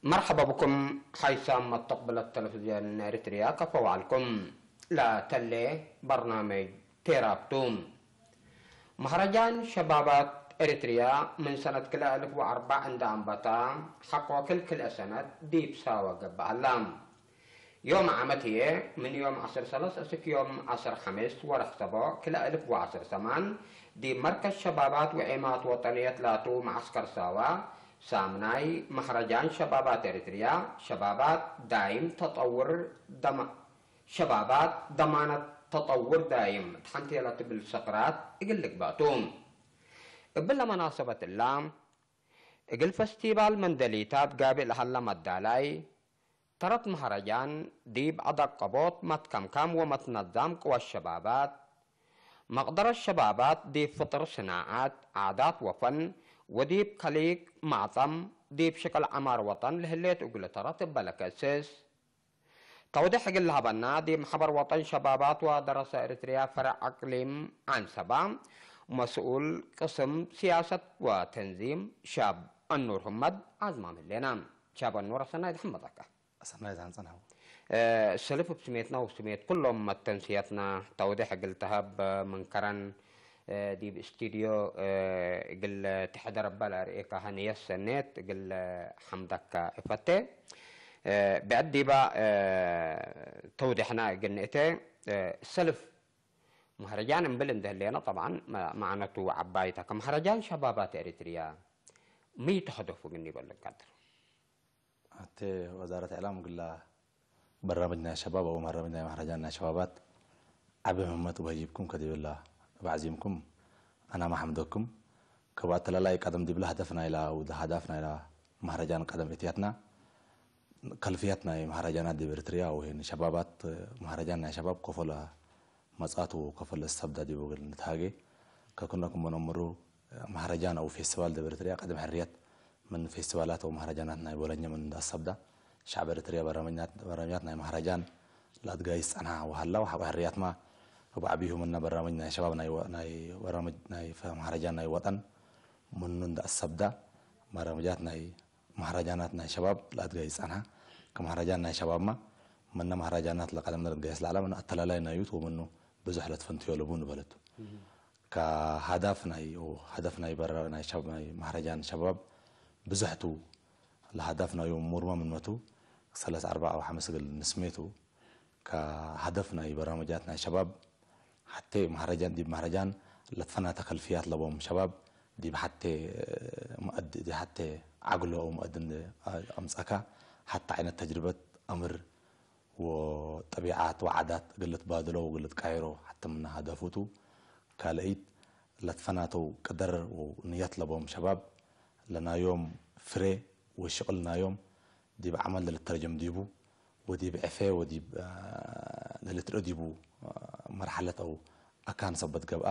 مرحبا بكم حيث ما تقبل التلفزيون الإريتريا كفو عنكم. لا تلي برنامج تيرابتوم. مهرجان شبابات إريتريا من سنة كلا ألف وأربع عند أنبتا حق وكل كل سنة ديب ساوى قبع اللام. يوم عمتية من يوم عصر ثلاث أسك يوم عصر خمس ورح سبو كلا ألف وعصر ثمان دي مركز شبابات وعمات وطنية لاتو معسكر ساوا سامناي مهرجان شبابات إريتريا شبابات دايم تطور دم شبابات ضمانة تطور دايم تحنتي لا تبل سقرات إقلق باتوم. قبل مناسبة اللام እግል ፈስቲቫል መንደሊታት ጋብእ ለሀለ መዳላይ፣ ተረት መሀረጃን ዲብ አዳቀቦት መትከምካም ወመትነዛም ቅወት ሸባባት፣ መቅደረት ሸባባት ዲብ ፍጥር ስናዐት፣ ዓዳት ወፈን ወዲብ ከሊግ ማዕጠም ዲብ ሽቅል ዐማር ወጠን ለህሌት እግሉ ተረት እበ ለከስስ። ተውዴሕ እግል ለሀበና፣ ዲብ መሕበር ወጠን ሸባባት ወደረሰ ኤሪትርያ ፈረዕ አቅሊም ዐንሰባ፣ መስኡል ቅስም ስያሰት ወተንዚም ሻብ አኑር ሁመድ አዝማም ህሌና። ሻብ አኑር፣ አሰናይ ደሐመጠካ። አሰናይ ዛንጸን ሐው። እ፣ ሰልፍ እብ ስሜትና ወስሜት ኩሎም መተንስየትና ተውዴሕ እግል ተሀብ ምን ከረን ዲብ ስቱድዮ እግል ትሕደር እበ ለአርእየካ ሀንየት ሰኔት እግል ሐምደካ እፈቴ። ብዕድ ዲባ ተውዴሕና እግል ንእቴ ሰልፍ መህረጃን እምብል እንዴ ህሌነ፣ ጠብዓን መ-፣ መዕነቱ ዐባይ ተ። ከመህረጃን ሸባባት ኤሪትርያ ሚ ቱ ሀደፉ እግል ኒበል እንቀድር? አቴ ወዛረት ኢዕላም እግላ በራምጅ ናይ ሸባብ አው በራምጅ ናይ መህረጃን ናይ ሸባባት ዐቢ ምህመት ወህይብኩም ከዲብላ እብ ዐዚምኩም አናመ ሐምደኩም። ከብ አተላላይ ቀደም ዲብላ ሀደፍ ናይላ አው ሀዳፍ ናይላ መህረጃን ቀደም እትያትና ከልፍያት ናይ መህረጃናት ዲብ ኤርትርያ አው ሸባባት መህረጃን ናይ ሸባብ ኮፎለ መጽአቱ ከፈለ ሰብዳ ዲቡ እግል ንትሃጌ። ከክነ ክም በነምሩ መህረጃን አው ፌስቲቫል ዲብ ኤርትርያ ቀደም ሕርየት ምን ፌስቲቫላት አው መህረጃናት ናይ ቦለኛ ምን እንዳሰብዳ ሸዕብ ኤርትርያ በረመኛት፣ በረመኛት ናይ መህረጃን ለአትጋይስ ጸንሐ ወሀላ ወሐቆ ሕርያትማ እብ ዐቢሁ ምነ በራምጅ ናይ ሸባብ ናይ ወ-፣ ናይ በራምጅ ናይ ፈ-፣ መህረጃን ናይ ወጠን ምኑ እንዳአሰብዳ በራምጃት ናይ መህረጃናት ናይ ሸባብ ለአትጋይስ ጸንሐ። ከመህረጃን ናይ ሸባብማ ምነ መህረጃናት ለቀደም ለአትጋይስ ለዐለ ምነ አተላላይ ናዩት ወምኑ ብዙሕ ለትፈንትዮ ለቡ ንበለቱ። ከሀዳፍ ናይ፣ ሀደፍ ናይ በረ-፣ ናይ ሸብ-፣ ናይ መህረጃን ሸባብ ብዙሕ ቱ፣ ለሀዳፍ ናዩ ሙርመ ምንመቱ፣ ሰለስ አርባዕ አው ሐምስ እግል ንስሜቱ፣ ከሀደፍ ናይ በራመጃት ናይ ሸባብ፣ ሐቴ መህረጃን፣ ዲብ መህረጃን ለትፈናተ ከልፍያት ለቦም ሸባብ፣ ዲብ ሐቴ መአድ-፣ ዲብ ሐቴ ዐግሎ አው መአድን አምጸካ፣ ሐቴ ዐይነት ተጅርበት አምር ወጠቢዓት ወዓዳት እግል ልትባድሎ ወእግል ልትቃየሮ ሐተ ምነ ሀደፉቱ። ካልአይት ለትፈናተው ቅደር ወንየት ለቦም ሸባብ ለናዮም ፍሬ ወሽቅል ናዮም ዲብ ዐመል ለልተርጀም ዲቡ ወዲብ ዕፌ ወዲብ፣ አ፣ ለልትርኦ ዲቡ፣ አ፣ መርሐለት አው አካን ሰበት ገብአ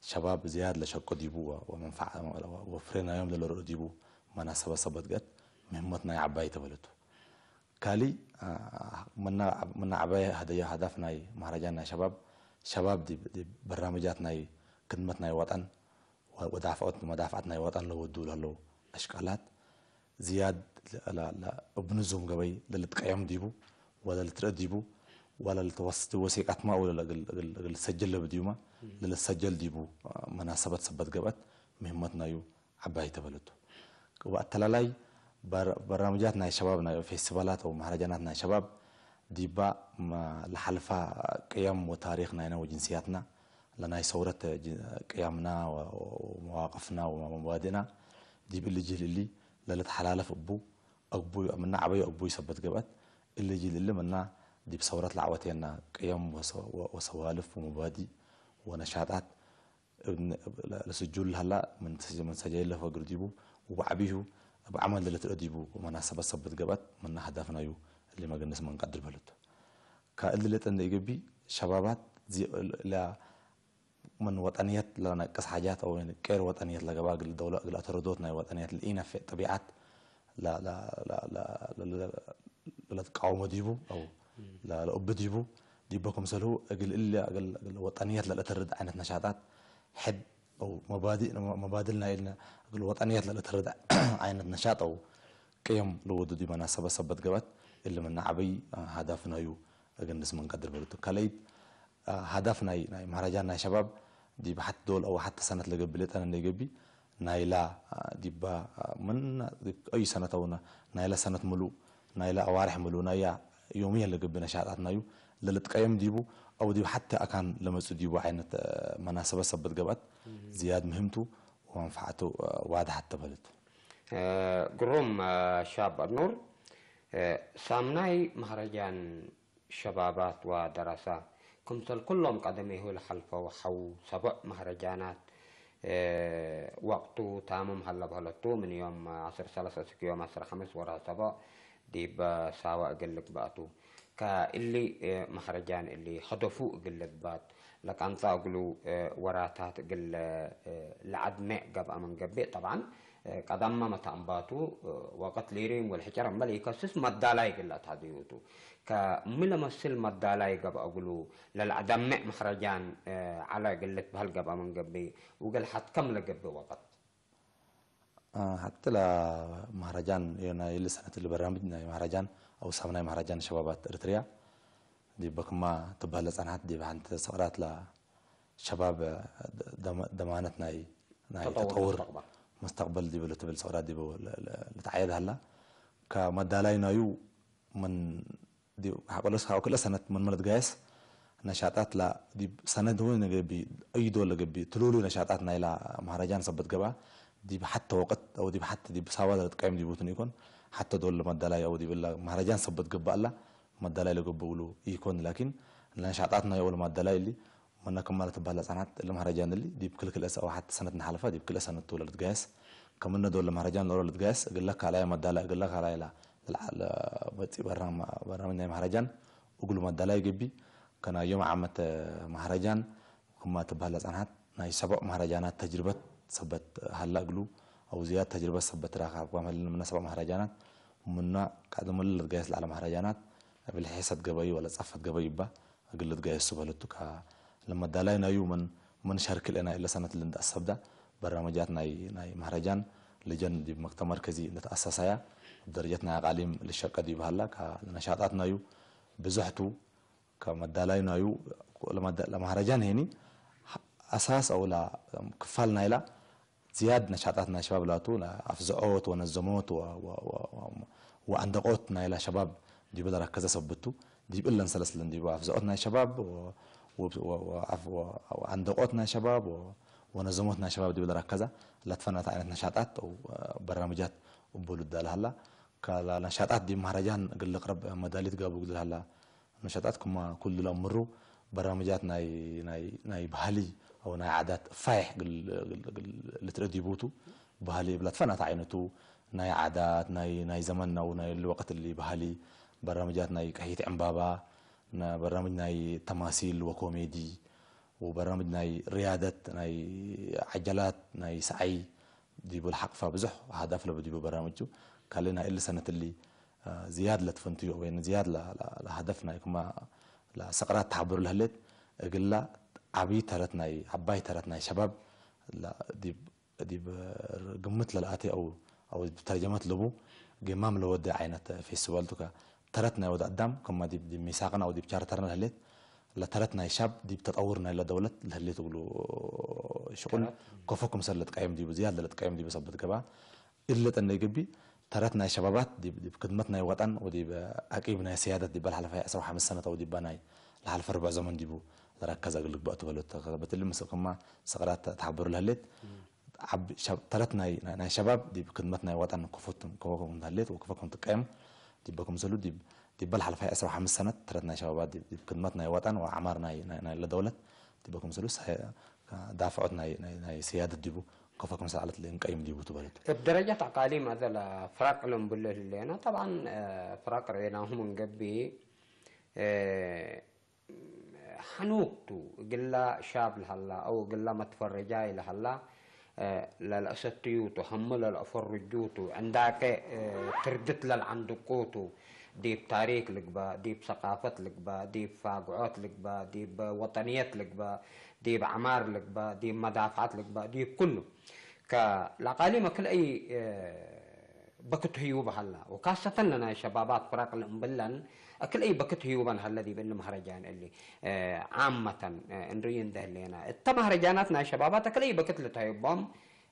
ሸባብ ዝያድ ለሸቆ ዲቡ ወ-፣ ወመንፈዓ ወፍሬ ናዮም ለልርኦ ዲቡ መናሰበት ሰበት ገአት ምህመት ናይ ዐባይ ተበለቱ። ካሊ፣ አ፣ ምና፣ ምና ዐባይ ሀደያ ሀዳፍ ናይ መህረጃን ናይ ሸባብ፣ ሸባብ ዲብ፣ ዲብ በራምጃት ናይ ክድመት ናይ ወጠን ወ-፣ ወዳፍዖት፣ መዳፍዐት ናይ ወጠን ለወዱ ለህለው አሽቃላት ዝያድ ለ-፣ ለ-፣ ለ-፣ እብ ንዙም ገበይ ለልትቀየም ዲቡ፣ ወለ ልትርአ ዲቡ፣ ወለ ልትወስ-፣ ወሲቃትማ ወለ ለግል፣ እግል፣ እግል ሰጅል ለብድዩማ፣ ለልትሰጀል ዲቡ፣ አ፣ መናሰበት ሰበት ገብአት ምህመት ናዩ ዐባይ ተበለቱ። ወአተላላይ በር-፣ በራምጃት ናይ ሸባብ ናይ ፌስቲቫላት ወመሃረጃናት ናይ ሸባብ ዲባ መ-፣ ለሐልፋ ቅየም ወታሪክ ናይና ወጅንስያትና ለናይ ሰውረት ጅ-፣ ቅያምና ወ-፣ ወመዋቅፍና ወመባድእና ዲብ እሊ ጅል እሊ ለልትሐላለፍ እቡ አግቡይ፣ ምና ዐበዩ አግቡይ ሰበት ገብአት እሊ ጅል እሊ ምና ዲብ ሰውረት ለዐወቴና ቅየም ወሰ-፣ ወ-፣ ወሰዋልፍ ወመባዲእ ወነሻጣት እብ ን-፣ እብ ለ-፣ ለስጁል ለሀላ ምን ተስ-፣ ምን ሰጀለ ለፈግር ዲቡ፣ ወዐቢሁ እብ ዐመል ለልትርአ ዲቡ፣ መናሰበት ሰበት ገብአት፣ ምና ሀዳፍ ናዩ እሊ መገነስ መንቀድር በለቱ። ከእሊ ለጠን ለኢገቢ ሸባባት ዚ-፣ ለ-፣ ምን ወጠንየት ለነቅስ ሓጃት አው ቄር ወጠንየት ለገብአ እግል ደውለ እግል አተረዶት ናይ ወጠንየት ለኢነፌዕ ጠቢዓት ለ-፣ ለ-፣ ለ-፣ ለ-፣ ለ-፣ ለ-፣ ለትቃወሞ ዲቡ አው ለ-፣ ለእብ ዲቡ ዲበ ክምሰልሁ እግል እሊ እግል፣ እግል ወጠንየት ለልአተርድ ዓይነት ነሻጣት ሕድ አው መባዲእ፣ መባድል ናይ እግል ወጠንየት ለልአተርድ ዓይነት ነሻጥ አው ቅየም ለወዱ ዲበና ሰበ ሰበት ገባት እልምና ዓበይ ሃዳፍ ናዩ። እግንስ መንቀድር በሉቱ ካልአይት ሃዳፍ ናይ ናይ ማህረጃን ናይ ሸባብ ዲብ ሓት ዶል ኣው ሓተ ሰነት ለገብእ ሌጠነ እንደገቢ ናይላ ዲባ ምን እዩ ሰነት ኣውና ናይላ ሰነት ምሉ ናይላ ኣዋርሕ ምሉ ናያ ዮምየ ለገብእ ነሻጣት ናዩ። ለልጥቀየም ዲቡ ኣው ዲብ ሓተ ኣካን ለመጹ ዲቡ ዓይነት መናሰበ ሰበት ገባት ዝያድ ምህምቱ ወመንፈዓቱ ዋዳ ሓተ በሉቱ። ግሩም ሻብ ኑር ሳምናይ ማህረጃን ሸባባት ወደረሳ ክምሰል ኩሎም ቀደሜሁ ለሐልፈው ሐው ሰቦዕ ማህረጃናት ወቅቱ ታምም ሀለ በህለቱ ምን ዮም ዐስር ሰለሰ እስክ ዮም ዐስር ሐምስ ወርሀ ሰቦዕ ዲብ ሳወ እግል ልግበአቱ። ከእሊ ማህረጃን እሊ ሀደፉ እግል ልግባት ለቃንጻ እግሉ ወራታት እግል ለዐድሜዕ ገብአ ምን ገብእ ጠብዓን ቀዳማ መታእንባቱ ወቀት ሊሪም ወልሕጨር እምበል ኢከስስ መዳላይ እግል ለአትሐድዩቱ። ከሚ ለመስል መዳላይ ገብአ እግሉ ለልዐደሜዕ ማህረጃን ዐለ እግል ልትበህል ገብአ ምን ገብእ ውግል ሐትከም ለገብእ ወቀት ሐቲ ለማህረጃን ዮና ይሊ ሰነት እሊ በራምጅ ናይ ማህረጃን አው ሳምናይ ማህረጃን ሸባባት እርትርያ ዲበ ክማ ትበህለ ጸንሐት ዲበ ሐንቲ ሰቅራት ለሸባብ ደማነት ናይ ናይ ተጠውር መስተቅበል ዲበ ልትብል ሰቅራት ዲበ ልትዓየድ ሀላ ከመዳላይ ናዩ ምን ዲብ ሓቆለስ ካብ ክልተ ሰነት ምን መለት ጋየስ ነሻጣት ላ ዲብ ሰነድ እውን ነገቢ ኣይዶ ለገቢ ትሉሉ ነሻጣት ናይላ ማህረጃን ሰበት ገባ ዲብ ሓተ ወቅት ኣው ዲብ ሓተ ዲብ ሳባ ለትቃይም ዲቡትን ይኮን ሓተ ዶል መዳላይ ኣው ዲብላ ማህረጃን ሰበት ገባ ኣላ መዳላይ ለገብኡሉ ይኮን ላኪን ነሻጣት ናይ ኣው ለማዳላይ እሊ መነ ክማ ለትበህለ ጸንሐት እሊ ማህረጃን እሊ ዲብ ክልክልአስ ኣው ሓተ ሰነት ነሓለፋ ዲብ ክልተ ሰነት ትውለ ልትጋየስ ከምነ ዶል ማህረጃን ለሮ ልትጋየስ እግለ ካልኣይ መዳላ እግለ ካልኣይ ላ ለልዓል መጺ በራም ናይ ማህረጃን እግሉ መዳላ ይገቢ ከና ዮም ዓመት ማህረጃን ክማ ትበህለ ጸንሐት ናይ ሰቦዕ ማህረጃናት ተጅርበት ሰበት ሀላ እግሉ ኣው ዝያድ ተጅርበት ሰበት ራካ ካብ ጋመልን ምነ ሰቦዕ ማህረጃናት ምና ቀደመሉ ልትጋየስ ለዓለ ማህረጃናት እብል ሐሰት ገበዩ ወለ ጸፈት ገበዩ እባ እግል ልትጋየሱ በለቱ ከ ለመዳላይ ናዩ ምን ምን ሸርክል ኤና ኢለ ሰነት ልንዳ ሰብዳ በራመጃት ናይ ናይ ማህረጃን ልጀን ዲብ መክተብ መርከዚ ለተኣሳሳያ ኣብ ደረጀት ናይ ኣቃሊም ልሸቀ ዲብ ሀላ ከ ነሻጣት ናዩ ብዙሕቱ ከመዳላይ ናዩ ለማህረጃን ሄኒ ኣሳስ ኣውላ ክፋል ናይላ ዝያድ ነሻጣት ናይ ሸባብ ላቱ ኣፍዝዖት ወነዘሞት ወአንደቆት ናይላ ሸባብ ዲቡ ለረከዘ ሰብቱ ዲብ እለን ሰለስለን ዲቡ ኣፍዝዖት ናይ ሸባብ ወአንደቆት ናይ ሸባብ ወነዘሞት ናይ ሸባብ ዲቡ ለረከዛ ለትፈናት ዓይነት ነሻጣት በራምጃት እቦ ልዳልሃላ ካላ ነሻጣት ዲብ ማህረጃን እግል ልቅረብ መዳሊት ጋቡ እግል ሃላ ነሻጣት ክማ ኩሉ ለምሩ በራምጃት ናይ ናይ ናይ ባህሊ ኣው ናይ ዓዳት ፋይሕ ግል ግል ግል ልትረዲቡቱ ባህሊ ብላ ትፈናት ዓይነቱ ናይ ዓዳት ናይ ናይ ዘመናዊ ናይ ልወቀት ሊ ባህሊ በራምጃት ናይ ቀሂት ዕምባባ በራምጅ ናይ ተማሲል ወኮሜዲ ወበራምጅ ናይ ሪያደት ናይ ዓጀላት ናይ ሰዓይ ዲቡ ለሓቅፋ ብዙሕ ሃዳፍ ለበ ዲቡ በራምጁ ካልእ ናይ እሊ ሰነት እሊ ዝያድ ለትፈንትዮ ወይ ዝያድ ለሀደፍ ናይ ክማ ሰቅራት ተሓብሩ ለህሌት እግላ ዓብይ ተረት ናይ ዓባይ ተረት ናይ ሸባብ ዲብ ግምት ለልኣቴ ኣው ተርጀመት ለቡ ጌማም ለወደ ዓይነት ፌስቲቫል ቱካ ተረት ናይ ወደ ኣዳም ከማ ዲብ ሚሳቅን ኣው ዲብ ቻርተርን ለህሌት ለተረት ናይ ሻብ ዲብ ተጠውር ናይ ለደውለት ለህሌት እግሉ ሽቁል ከፎ ክምሰል ለትቃየም ዲቡ ዝያድ ለትቃየም ዲቡ ሰበት ገባ እለጠ እንደግቢ ተረት ናይ ሸባባት ዲብ ክድመት ናይ ወጠን ወዲብ ዓቂብ ናይ ስያደት ዲበል ሓለፋይ ዕስራ ወሓምስ ሰነት ኣው ዲባ ናይ ለሓለፈ ርብዕ ዘመን ዲቡ ለረከዘ እግል ልግባእ ትበሎ በትሊ ምስ ከማ ሰቅራት ተሓብሩ ለህሌት ተረት ናይ ሸባብ ዲብ ክድመት ናይ ወጠን ከፎ ክም ተህሌት ወከፎ ክም ትቀየም ዲበ ክምሰሉ ዲበል ሓለፋይ ዕስራ ወሓምስ ሰነት ተረት ናይ ሸባባት ዲብ ክድመት ናይ ወጠን ወዓማር ናይ ለደውለት ዲበ ክምሰሉ ዳፍዖት ናይ ስያደት ዲቡ ከፎ ክምሰል ዓለት ለእንቀይም ዲቡ ትበለት። እብ ደረጃት አቃሊም አዘ ለፍራቅ ለንብሎ ህሌና ጠብዓን ፍራቅ ርኤናሁ ምን ገብእ ሐኑክቱ እግላ ሻብ ለሀላ አው እግላ መትፈረጃይ ለሀላ ለልአሰትዩቱ ሀመ ለልአፈርጁቱ ዕንዳቄ ትርድት ለልዐንድቁቱ ዲብ ታሪክ ልግበእ ዲብ ሰቃፈት ልግበእ ዲብ ፋግዖት ልግበእ ዲብ ወጠንየት ልግበእ ዲብ ዐማር ልግበእ ዲብ መዳፍዐት ልግበእ ዲብ ኩሉ ከለአቃሊመ ክልአይ በክት ህዩብ ሃላ፣ ወካሰተን ለናይ ሸባባት ፍራቅ ለእምብለን፣ እክልአይ በክት ህዩበን ሃለ ዲብ እሊ መህረጃን እሊ፣ እ፣ ዓመተን፣ እ፣ እንርኢ እንደህሌና። እተ መህረጃናት ናይ ሸባባት እክልአይ በክት ልትሀዩቦም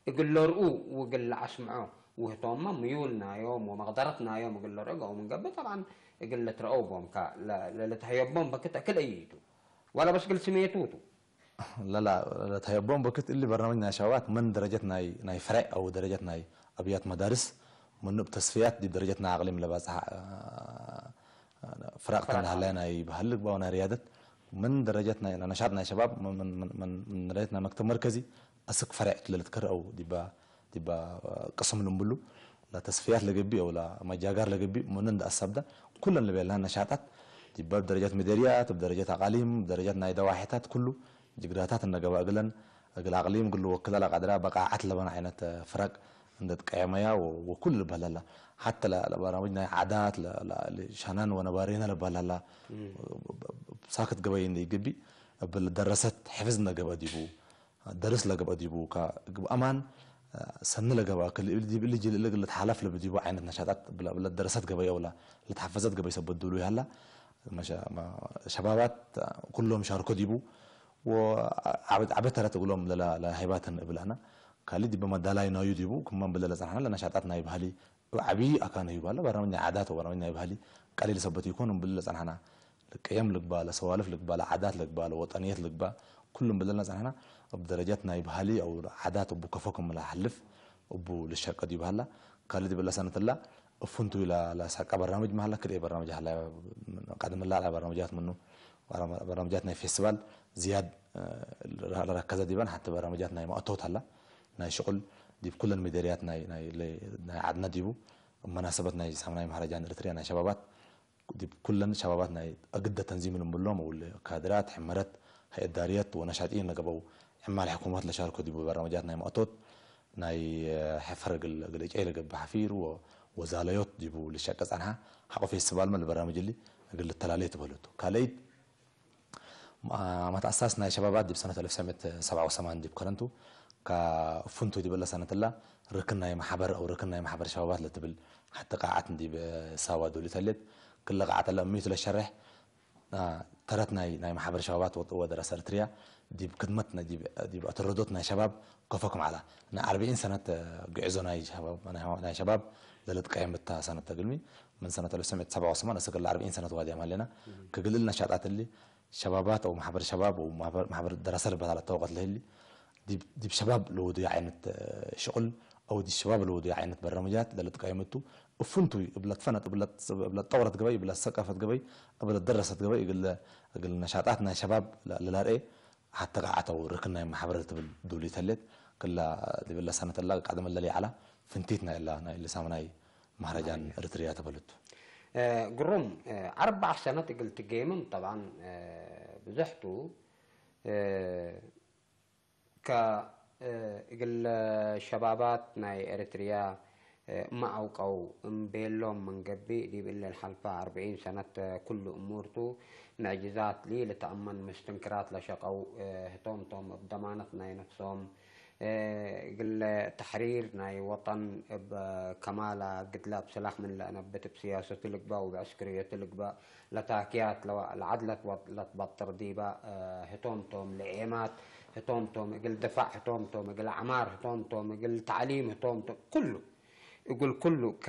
እግል ለርኡ ወእግል ለአስምዖ ውህቶመ ምዩል ናዮም ወመቅደረት ናዮም እግል ለርኦ ምን ገብእ፣ ጠብዓን እግል ልትረአው ቦም ከ፣ ለ-፣ ለ-፣ ልትሀየቦም በክት እክልአይ ቱ። ወላ በስ እግል ስሜቱ ቱ። ለላ፣ ለተሀየቦም በክት እሊ በርናምጅ ናይ ሸባባት ምን ደረጀት ናይ፣ ናይ ፈረዕ አው ደረጀት ናይ አብያት መዳርስ ምኑ ብተስፍያት ዲብ ደረጀት ናይ አቅሊም ለባጽሐ፣ አ፣ ፍራቅ ፍራቅ ተንዳህላይ ናይ በህል ልግባው ናይ ርያደት ምን ደረጀት ናይ፣ ናይ ነሻጥ ናይ ሸባብ ምን፣ ምን፣ ምን፣ ምን ደረጀት ናይ መክተብ መርከዚ አስክ ፈረዕ ለልትከር አው ዲባ ዲባ ቅስም ልምብሉ፣ ለተስፍያት ለገብእ አው ለመጃጋር ለገብእ፣ ምኑ እንደ አሳብዳ፣ ኩለን ለቤልናን ነሻጣት፣ ዲባ ብደረጃት መደርያት፣ ብደረጃት አቃሊም፣ ብደረጃት ናይ ደዋሒታት፣ ኩሉ ጅግራታት እነገባ እግለን፣ እግል አቅሊም፣ እግል ወክላ ለቃድራ በቃዓት ለበን ዓይነት ፍረቅ እንደ ትቀየመያ ወ-፣ ወኩሉ ልበላላ። ሓተ ለ-፣ ለበራሙጅ ናይ ዓዳት፣ ለ-፣ ለ-፣ ለ-፣ ሸናን ወነባሪና ልበላላ። ሳክት ገበይ እንደ ይግቢ፣ እብል ደረሰት ሕፍዝ እነገበ ዲቡ። ደርስ ለገብአ ዲቡ፣ ከ-፣ ግብ አማን፣ እ፣ ሰኒ ለገብአ፣ ክል-፣ እብል ዲብ እሊ ጅል እሊ ልትሓለፍ ለብዲቡ ዓይነት ነሻጣት ብለ-፣ ብለ ደረሰት ገበይ አውላ፣ ለተሓፈዘት ገበይ ሰበት ዱሉ ይሃላ፣ መሸ-፣ መ-፣ ሸባባት፣ እ፣ ኩሎም ሻርኮ ዲቡ፣ ወ-፣ ዓበት፣ ዓበት ተረት እግሎም ለላ-፣ ለሃይባትን እብል አና፣ ካሊ ዲበ መዳላይ ናዩ ዲቡ፣ ክመን ብለ ለጸንሓና ለነሻጣት ናይ ባህሊ፣ እብ ዓቢ አካን እዩ ባለ፣ በርናምጅ ናይ ዓዳት ወበርናምጅ ናይ ባህሊ ቀሊል ሰበት ይኮን እምብል ለጸንሐና። ለቀየም ልግባ፣ ለሰዋልፍ ልግባ፣ ለዓዳት ልግባ፣ ለወጠንየት ልግባ፣ ኩሉ እምብል ለጸንሐና። እብ ደረጃት ናይ ባህሊ አው ዓዳት እቡ ከፈኩም ለሐልፍ እቡ ልሸቀድ እዩ በሃላ። ካልድ ብለ ሰነትላ እፉንቱ ኢላ ለሳቃ በርናምጅ መሃላ ክልኤ በርናምጅ ሃላ ቀድምላ በርናምጃት ምኑ በርናምጃት ናይ ፌስቲቫል ዝያድ ለረከዘ ዲበን ሓቲ በርናምጃት ናይ ማእቶት ሃላ። ናይ ሽቁል ዲብ ኩለን ሚደርያት ናይ፣ ናይ፣ ናይ ዓድና ዲቡ፣ መናሰበት ናይ ሳምናይ መሃረጃን ኤርትርያ ናይ ሸባባት፣ ዲብ ኩለን ሸባባት ናይ አግደ ተንዚም ልምብሎም፣ ውል ካድራት፣ ሕመረት፣ ሀይአት ዳርየት ወነሻጢ ነገበው ዕማል ሕኩማት ለሻርኮ ዲቡ በራመጃት ናይ ማእቶት፣ ናይ ሕፈር እግል፣ እግል እጨይ ለገብእ ሓፊር ወ-፣ ወዛለዮት ዲቡ ልሸቀ ጸንሓ፣ ሓቆ ፌስቲቫል መ ልበራመጅ እሊ እግል ልተላለየ ትበለቱ። ካልአይት ማ-፣ መትአሳስ ናይ ሸባባት ዲብ ሰነት አልፍ ሰሜት ሰብዓ ወሰማን ዲብ ከረንቱ፣ ከ-፣ ፍንቱ ዲበለ ሰነትላ፣ ርክን ናይ ማሕበር አው ርክን ናይ ማሕበር ሸባባት ለትብል ሓቲ ቃዓት እንዲብ ሳዋ ዶሊት ህሌት፣ ክለ ቃዓት አለ እሚት ለሸርሕ፣ አ፣ ተረት ናይ፣ ናይ ማሕበር ሸባባት ወጥ-፣ ወደረሰ ኤርትርያ፣ ዲብ ክድመት ናይ ዲብ፣ ዲብ አተረዶት ናይ ሸባብ ከፈኩም ዓላ። ናይ አርብዒን ሰነት፣ አ፣ ግዕዞ ናይ ሸባብ፣ ናይ፣ ናይ ሸባብ ለለትቀየም ብታ ሰነት ተግልሚ፣ ምን ሰነት አልፍ ሰሜት ሰብዓ ወሰማን እስክ ለአርብዒን ሰነት ዋድያም ሃሌና፣ ክግልል ነሻጣት እሊ፣ ሸባባት አው ማሕበር ሸባብ አው ማሕበር፣ ማሕበር ደረሰ ልበታል አተወቀት ለህሊ፣ ዲብ፣ ዲብ ሸባብ ለወዱያ ዓይነት፣ እ፣ ሽቁል አው ዲብ ሸባብ ለወዱያ ዓይነት በረመጃት ለልጥቀየምቱ፣ እፉንቱ እብለት ፈነጥ፣ እብለት፣ እብለት ጠውረት ገበይ፣ እብለት ሰቀፈት ገበይ፣ እብለት ደረሰት ገበይ፣ እግል፣ እግል ነሻጣት ናይ ሸባብ ለ-፣ ለላርኤ፣ ሓተ ቃዓት አው ርክን ናይ ማሕበር ትብል ዱሊት ህሌት፣ ክላ ዲብለ ሰነት እላ ቃድመ ለሊ ዓላ፣ ፍንቲት ናይ እላ፣ ናይ ልሳም ናይ ማህረጃን ኤርትርያ ተበለቱ። እ፣ ግሩም፣ እ፣ አርባዕ ሰነት እግል ትጌምም ጠብዓን፣ እ፣ ብዙሕቱ፣ እ፣ ከ፣ እ፣ እግል ሸባባት ናይ ኤርትርያ፣ እ፣ እመ አውቀው እምቤሎም ምን ገብእ ዲብ እለ ልሓልፈ አርብዒን ሰነት፣ እ፣ ኩሉ እሙርቱ ምዕጅዛት ሊ ልትአመን ምስትንክራት ለሸቀው፣ እ፣ ህቶም ቶም እብ ደማነት ናይ ነፍሶም፣ እግለ ተሕሪር ናይ ወጠን እብ ከማላ ግድለ እብ ስላሕ ምን ለአነብት እብ ስያሰቱ ልግበእ ወእብ ዕስክርዮቱ ልግበእ ለታክያት ለዐድ ለትበጥር ዲበ ህቶም ቶም ለዔማት ህቶም ቶም እግል ድፋዕ ህቶም ቶም እግል አዕማር ህቶም ቶም እግል ተዕሊም ህቶም ቶም ኩሉ እግል ኩሉ ከ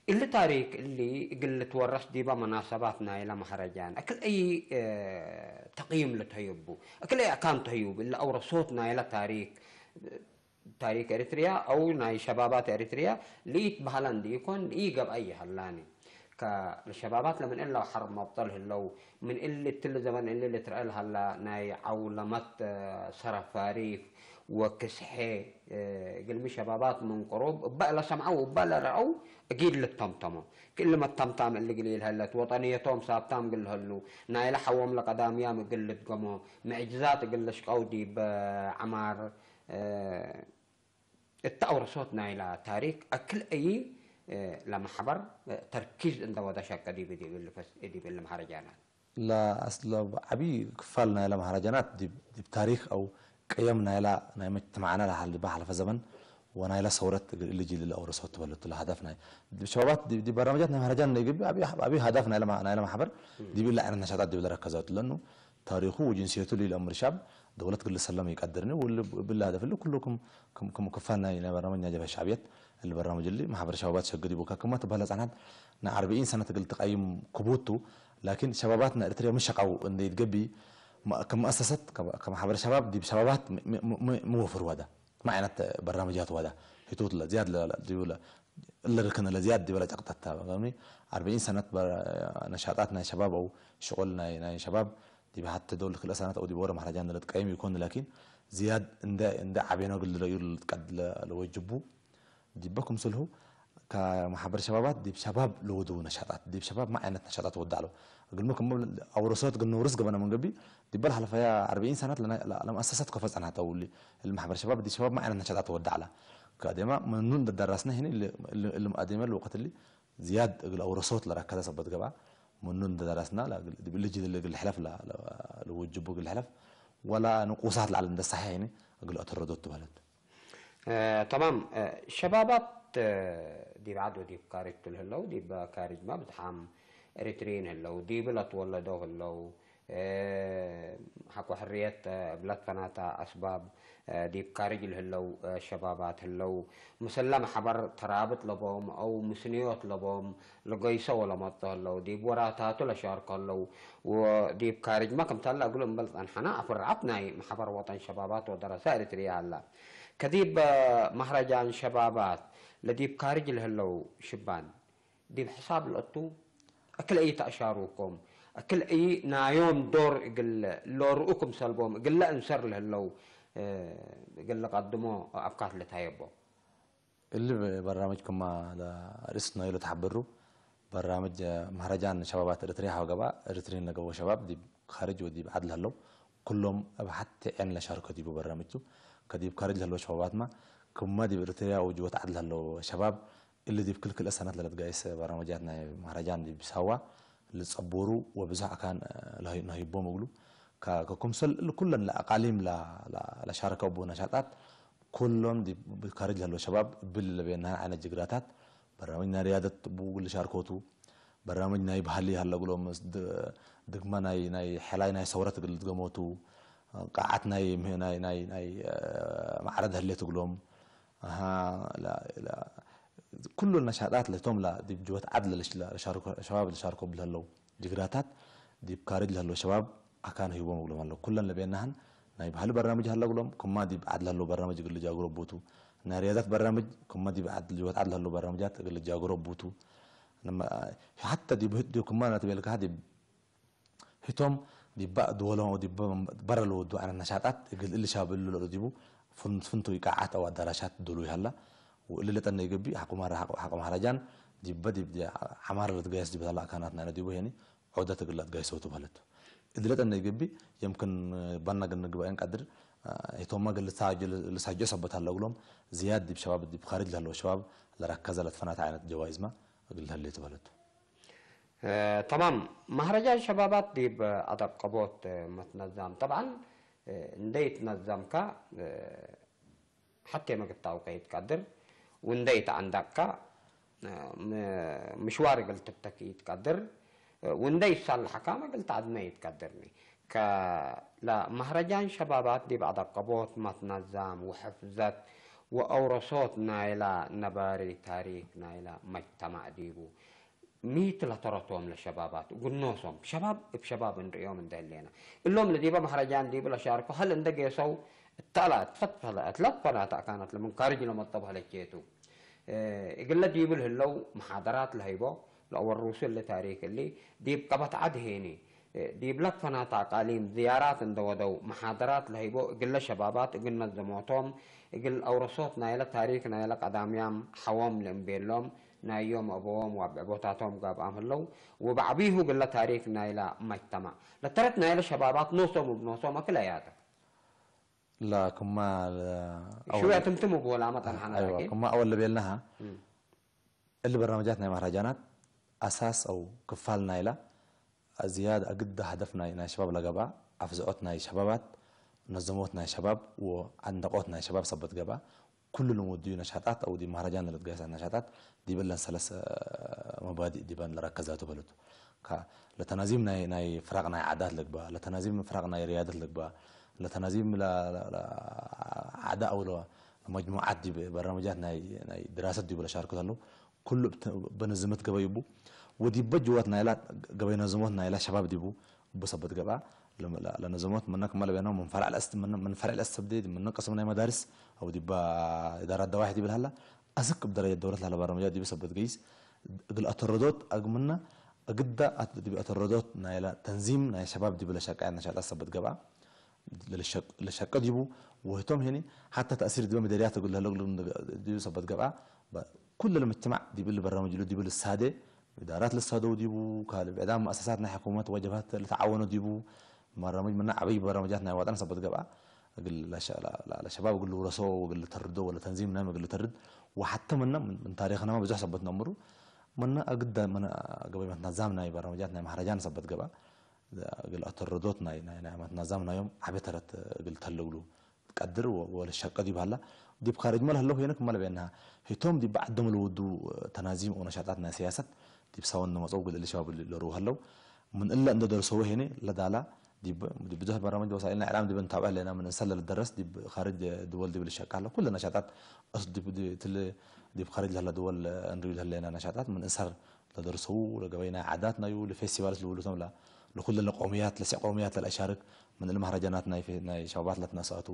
እሊ ታሪክ እሊ እግል ልትወረስ ዲበ መናሰባት ናይለ መሀረጃን፣ እክል አይ፣ እ፣ ተቅይም ልትሀዩቡ፣ እክል አይ አካን ተህዩብ፣ እሊ አውረሶት ናይለ ታሪክ፣ ታሪክ ኤሪትሪያ አው ናይ ሸባባት ኤሪትሪያ፣ ልኢትበሀለ እንዲኢኮን፣ ኢገብአይ ይሀላኒ። ከ-፣ ለሸባባት ለምን እለ ሐርብ መብጠል ህለው፣ ምን እሊ እትሊ ዘበን እሊ ልትረአ ለሀላ ናይ ዐውለመት፣ እ፣ ሰረፋሪፍ ወክስሐ፣ እ፣ እግልሚ ሸባባት ምን ቅሩብ እበ ለሰምዐው እበ ለረአው እጊድ ልተምተሞ። ክእሊ መተምታም እሊ እግል ኢልሀለት፣ ወጠንየቶም ሳብታም እግል ልሀሉ፣ ናይለ ሐዎም ለቀዳምያም እግል ልድገሞ፣ ምዕጅዛት እግል ልሽቀው ዲብ ዐማር፣ እ፣ እተ አውረሶት ናይላ ታሪክ አክል አይ፣ እ፣ ለመሕበር፣ እ፣ ተርኪዝ እንደ ወደ ሸቀ ዲብ፣ ዲብ እሊ ፈስ-፣ ዲብ እሊ መሀረጃናት። ለአስለ ዐቢ ክፋል ናይለ መሀረጃናት ዲብ፣ ዲብ ታሪክ አው ቅየም ናይላ ናይ መጅትማዕና ለሀል ዲበ ሐልፈ ዘበን ወናይላ ሰውረት ልጅ ልለ ኣውረሰት ትበለቱ ለሃዳፍ ናይ ሸባባት ዲ በራመጃት ናይ ማህረጃን ናይ ግቢ ኣቢ ሃዳፍ ናይ ለማ ናይ ለማ ሓበር ዲብ ኢላ ዓይነት ነሻጣት ዲብ ለረከዘት ለኑ ታሪኹ ወጅንስየቱ ሊል ኣምር ሻብ ደውለት ግል ሰለም ይቀድርኒ ወል ብላ ሃዳፍ ል ኩሉ ክም ክም ክፋል ናይ ናይ በራመጅ ናይ ጀብሃ ሻዕብየት እል በራመጅ ሊ ማሕበር ሸባባት ሸግድ ይቡካ ክማ ትባለ ጻናት ናይ ኣርብዒን ሰነት ግል ተቃይም ክቡቱ ላኪን ሸባባት ናይ ኤርትርያ ምሸቃው እንደ ይትገቢ ከመኣሰሰት ከማሕበር ሸባብ ዲብ ሸባባት ምወፍር ዋዳ ما عينت برنامجات ودا هتوت لا زياد لا لا ديولا اللي ركن لا زياد ديولا تقطعتها فهمني أربعين سنة نشاطات ناي شباب أو شغل ناي ناي شباب دي بحتى دول كل سنة أو دي بورا مهرجان لا تقيم يكون لكن زياد عند عند عبينا قل له يقول قد لوجبو دي بكم سلهو كمحبر شبابات دي شباب لودو نشاطات دي شباب ما عينت نشاطات ودعلو أقول لكم أورسوت قلنا ورزق بنا من قبي دي بل حلفا يا أربعين سنة لنا لما أسست كفز أنا تقول لي المحبر شباب دي شباب ما عينت نشاطات ودعلا كادما منون درسنا هنا اللي اللي مقدمه الوقت اللي زياد أقول أورسوت لرا كذا سبت قبا منون درسنا لا اللي جي اللي الحلف لا لوجبو الحلف ولا نقوصات العالم ده صحيح يعني أقول أتردد بلد ተማም ሸባባት ዲብ ዓድ ወዲብ ካርጅ ትልህለው ዲብ ካርጅ ማ ብዝሓም ኤሪትሪን ህለው ዲብ ለትወለዶ ህለው ሓቆ ሕርየት ብለትፈናታ ኣስባብ ዲብ ካርጅ ልህለው ሸባባት ህለው ምስለ ማሕበር ተራብጥ ለቦም ኣው ምስንዮት ለቦም ለገይሶ ወለመጦ ህለው ዲብ ወራታቱ ለሻርኮ ህለው ዲብ ካርጅ ማ ከምታላ እግሉ እምበል ጸንሐና ኣፍርዓት ናይ ማሕበር ወጠን ሸባባት ወደረሳ ኤሪትሪያ ኣላ ከዲብ ማህረጃን ሸባባት ለዲብ ካርጅ ለህለው ሽባን ዲብ ሕሳብ ለእቱ እክል እይ ተእሻሩኩም እክል እይ ናዮም ዶር እግል ሎርኡ ክምሰልቦም እግለ እንሰር ለህለው እግል ቀድሞ ኣብካት ለታየቦ እሊ በራምጅ ክማ ርእስ ናይሎ ተሓበሩ በራምጅ ማህረጃን ሸባባት እርትሪያ ሃገባ እርትሪን ለገቦ ሸባብ ዲብ ካርጅ ወዲብ ዓድል ሃለው ኩሎም ኣብ ሓቲ ዔን ለሻርከ ዲቡ በራምጅቱ ከዲብ ካርጅ ለህለው ሸባባትማ ክማ ዲብ እርትሪያ ወጅወት ዓድል ሃለው ሸባብ እሊ ዲብ ክልክል እሰነት ለለትጋይስ በራምጃት ናይ ማህረጃን ዲብ ሳዋ ልጸቡሩ ወብዙሕ ኣካን ናሂቦም እግሉ ከኩምሰል ኩለን ለኣቃሊም ለሻርከቡ ነሻጣት ኩሎም ካርጅ ለሎ ሸባብ ብል ለቤናን ዓይነት ጅግራታት በራምጅ ናይ ሪያደት ብኡ ግል ሻርኮቱ በራምጅ ናይ ባህሊ ሃለ ግሎም ድግማ ናይ ናይ ሕላይ ናይ ሰውረት ግል ገሞቱ ቃዓት ናይ ናይ ናይ ናይ ማዕረድ ህሌት ግሎም ኩሉ ነሻጣት ለቶም ላ ዲብ ጅወት ዓድ ለሻባብ ለሻርኮ ብለለው ጅግራታት ዲብ ካርጅ ለሎ ሸባብ ኣካን ሂቦም እግሎም ኣሎ ኩለን ለቤናህን ናይ ባህሊ በራምጅ ሃለ እግሎም ክማ ዲብ ዓድ ለሎ በራምጅ እግል ጃግሮ ቡቱ ናይ ሪያዛት በራምጅ ክማ ዲብ ዓድ ጅወት ዓድ ለሎ በራምጃት እግል ጃግሮ ቡቱ ሓተ ዲብ ህት ዲብ ክማ ናተቤልካ ዲብ ህቶም ዲባ ድወሎም ዲባ በረ ለወዱ ኣነ ነሻጣት እግል እልሻ ብሉ ለሎ ዲቡ ፍንቱ ይቃዓት ኣው ኣዳራሻት ድሉ ይሃላ ወእሊ ለጠነ ይገቢ ሓቁ ማራ ሓቁ ማራጃን ዲባ ዲብ ዓማር ለትጋየስ ዲብ ሃላ ኣካናት ናይነ ዲቡ ሄኒ ዑደት እግል ኣትጋይሰው ትበለቱ። እድለጠ እንደ ግቢ የምክን ባና ግን ንግባኤን ቀድር ሂቶማ ግን ልሳጆ ሰበት ኣለግሎም ዝያድ ዲብ ሸባብ ዲብ ኻርጅ ለህለው ሸባብ ለረከዘ ለትፈናተ ዓይነት ጀዋይዝማ እግል ልህሌ ትበለቱ። ተማም ማህረጃን ሸባባት ዲብ ኣደቀቦት መትነዛም ጠብዓን እንደ ይትነዘምካ ሓቴ መግታው ከይትቀድር ውንደይ ተዓንዳቅካ ምሽዋር እግል ትብተክ ይትቀድር ውንደይ ሳልሐካ መግል ተዓድመ ይትቀድርኒ ከላ ማህረጃን ሸባባት ዲብ አደቀቦት መትነዛም ወሕፍዘት ወአውረሶት ናይላ ነባሪ ታሪክ ናይላ መጅተማዕ ዲቡ ሚት ለተረቶም ለሸባባት እግል ኖሶም ሸባብ እብ ሸባብ እንርእዮም እንደ ህሌና እሎም ለዲበ መህረጃን ዲቡ ለሻርኮ ሀል እንደ ጌሰው እታላ እትፈትፈለ እትለትፈላ ተእካነት ለምን ካርጅ ለመጠብ ሀለቼቱ እግለ ዲቡ ለህለው መሓደራት ለሀይቦ ለአወሩሱ እሊ ታሪክ እሊ ዲብ ቀበት ዐድ ሄኒ ዲብ ለትፈናት አቃሊም ዝያራት እንደ ወደው መሓደራት ለሀይቦ እግለ ሸባባት እግል ነዘሞቶም እግል አውረሶት ናይለ ታሪክ ናይለ ቀዳምያም ሐዎም ለእምቤሎም ናዮም አበዎም ወአብዕቦታቶም ጋብኣም ህለው፣ ወበዐቢሁ ግለ ታሪክ ናይላ መጅተማዕ ለተረት ናይለ ሸባባት ኖሶም እብ ኖሶም አክለያተ። لا كما ሽወያ ትምትም እብ ወላ መጠን ሐና ላኪን كما أول لبيلناها እሊ በርናመጃት ናይ ማህራጃናት ኣሳስ ኣው ክፋል ናይላ ዝያድ ኣግዳ ሀደፍ ናይ ናይ ሸባብ ለገብኣ ኣፍዝዖት ናይ ሸባባት ነዘሞት ናይ ሸባብ ወዓንደቆት ናይ ሸባብ ሰበት ገብኣ ኩሉ ልምውድዩ ነሻጣት፣ ኣው ዲ ማህረጃን ለትጋይሳት ነሻጣት፣ ዲበለን ሰለሰ መባዲእ ዲበን ለረከዛቱ በለቱ። ካ ለተናዚም ናይ ናይ ፍራቅ ናይ ዓዳት ለግባ፣ ለተናዚም ፍራቅ ናይ ሪያደት ለግባ፣ ለተናዚም ለ- ለ- ለ- ዓዳ ኣውሎ መጅሙዓት ዲ በርናመጃት ናይ ናይ ድራሰት ዲቡ ለሻርኩ ተለው ኩሉ ብት- በነዝመት ገበዩቡ ወዲበ ጅዋት ናይላ ገበይ ነዝሞት ናይላ ሸባብ ዲቡ ብሰበት ገብኣ ለነዘሞት መና ክማል በና ምን ፈርዕ ለእስ ምን ፈርዕ ለእስ ሰብደ ምን ቀስም ናይ መዳርስ ኣው ዲባ ኢዳራ ደዋሕ ዲብል ሃላ ኣስክ ብደረጃ ደውለት ላለ በርናመጃ ዲብ ሰበት ገይስ እግል ኣተረዶት ኣግምና እግዳ ዲብ ኣተረዶት ናይላ ተንዚም ናይ ሸባብ ዲብ ለሸቃያ ነሻጣ ሰበት ገብኣ ለሸቀ ዲቡ ወህቶም ሄኒ ሓታ ተእሲር ዲበ መደርያ ተግል ለግሉ ዲብ ሰበት ገብኣ ኩል ለምጅተማዕ ዲብል በርናመጅ ሉ ዲብል ሳደ ኢዳራት ለሳደው ዲቡ ካልእ ብዕዳም መእሰሳት ናይ ሕኩመት ወጀባት ለተዓወኖ ዲቡ በርናመጅ ምና ዓበይ በርናመጃት ናይ ዋጣን ሰበት ገብኣ እግል ለሸ- ለ- ለ- ለሸባብ እግል ልውረሶ ወግል ልተርዶ ወለ ተንዚም ናይ መግል ልተርድ ወሓተ ምና ምን ምን ታሪኽና ብዙሕ ሰበት ነምሩ ምና ኣግዳ ምና ገበይ መትናዛም ናይ በርናመጃት ናይ ማህረጃን ሰበት ገብኣ እግል ኣተረዶት ናይ ናይ ናይ መትናዛም ናዮም ዓበ ተረት እግል ተለግሉ ቀድር ወ- ወለ ሸቀ ዲብ ሃላ ዲብ ካርጅ መል ሃለው ሄነ ክመል በና ሂቶም ዲብ ዓዶም ለወዱ ተናዚም ኦነ ሻጣት ናይ ሲያሰት ዲብ ሳወን ነመጸው ግል ልሻብ ለሩ ሃለው ምን እለ እንደ ደርሰው ሄነ ለዳላ ዲብ ዲብ ብዙሕ በርናመጅ ወሳኢልና ኢዕላም ዲብ እንታብዕ ለና ምን እንሰለ ለደረስ ዲብ ካርጅ ድወል ዲብ ልሸቃ ሃለው ኩለ ነሻጣት እስ ዲብ ዲ- ትል ዲብ ካርጅ ለላ ድወል እንሪዩ ለና ነሻጣት ምን እንሰር ለደርሰው ለገበይ ናይ ዓዳት ናዩ ለፌስቲቫልስ ልብሉቶም ላ ለኩለ ለቆምያት ለሴ ቆምያት ለለሻርክ ምን ለማህረጃናት ናይ ፌ- ናይ ሸባባት ለትነሳቱ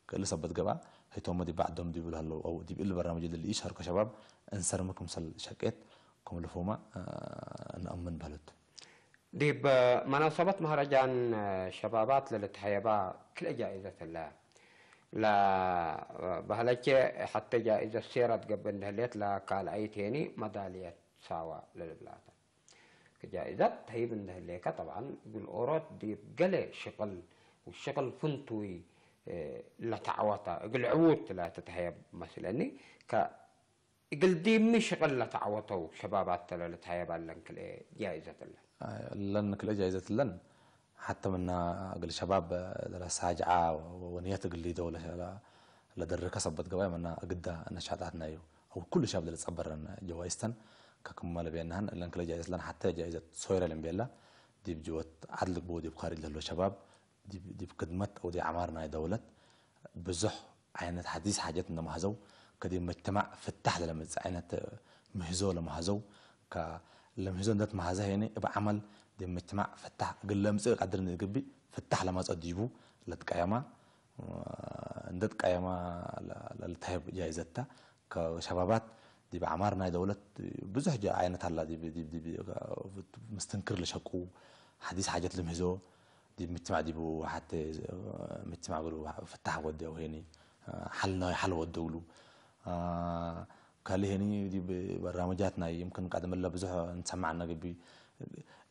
ክእል ሰበት ገብኣ ሂቶም ዲብ ዓዶም ዲብል ሃለው ኣው ዲብ እል በርናመጅ ልልኢ ሻርኮ ሸባብ እንሰርም ክምሰል ሸቄት ከም ልፎማ እ፣ ንኣምን በለት። ዲብ መናሰበት ማህረጃን ሸባባት ለልትሐየባ ክልኤ ጃኢዘት እለ። ለባህለቼ ሐቴ ጃኢዘት ሴራ ትገብእ እንደህሌት ለካልኣይት ሄኒ መዳልየት ሳዋ ለልብላታ። ከጃኢዘት ተሂብ እንደህሌከ ጠብዓን እግል ኦሮት ዲብ ገሌ ሽቅል ወሽቅል ፍንቱይ ለተዓወተ እግል ዕዉት ለትትሀየብ መስለኒ። ከ እግል ዲሚ ሽቅል ለተዓወተው ሸባባት ተለ ልትሀየብ ኣለን ክልኤ ጃኢዘት እለን። ለን ክልኤ ጃኢዘት እለን ሓተ ምና እግል ሸባብ ለሳጅዓ ወንየት እግል ሊደው ለደርከ ሰበት ገባይ ምና እግዳ ነሻጣትናዩ። ኣብ ኩሉ ሸባብ ለልጸበረን ጀዋይስተን ከክመለ ቤናህን እለን ክልኤ ጃኢዘት እለን ሓተ ጃኢዘት ሶይረ ልንቤላ ዲብ ጅወት ዓድል ግቦ ዲብ ካሪጅ ለሎ ሸባብ ዲብ ዲብ ክድመት ኣው ዲብ ዓማር ናይ ደውለት ብዙሕ ዓይነት ሓዲስ ሓጀት እንደማህዘው ከዲብ መጅተማዕ ፍታሕ ለለመጽእ ዓይነት ምህዞ ለማህዘው ለምህዞ እንደት ማህዘ ሄኒ እብ ዓመል ዲብ መጅተማዕ ፍታሕ እግል ለምጽእ ቀድር ንግቢ ፍታሕ ለማጸ ዲቡ ለትቀየማ እንደት ቀየማ ለልተህብ ጃይዘታ ከሸባባት ዲብ ዓማር ናይ ደውለት ብዙሕ ጃ ዓይነት ኣላ ዲብ ዲብ ዲብ ምስትንክር ለሸቁ ሓዲስ ሓጀት ለምህዞ ዲብ ምጅተማዕ ዲቡ ሓተ ምጅተማዕ እግሉ ፍታሕ ወዲ ኣው ሄኒ ሓል ናይ ሓል ወዲ እግሉ ካልእ ሄኒ ዲብ በራመጃት ናይ ይምክን ቀደም እለ ብዙሕ ንሰማዕ ነግቢ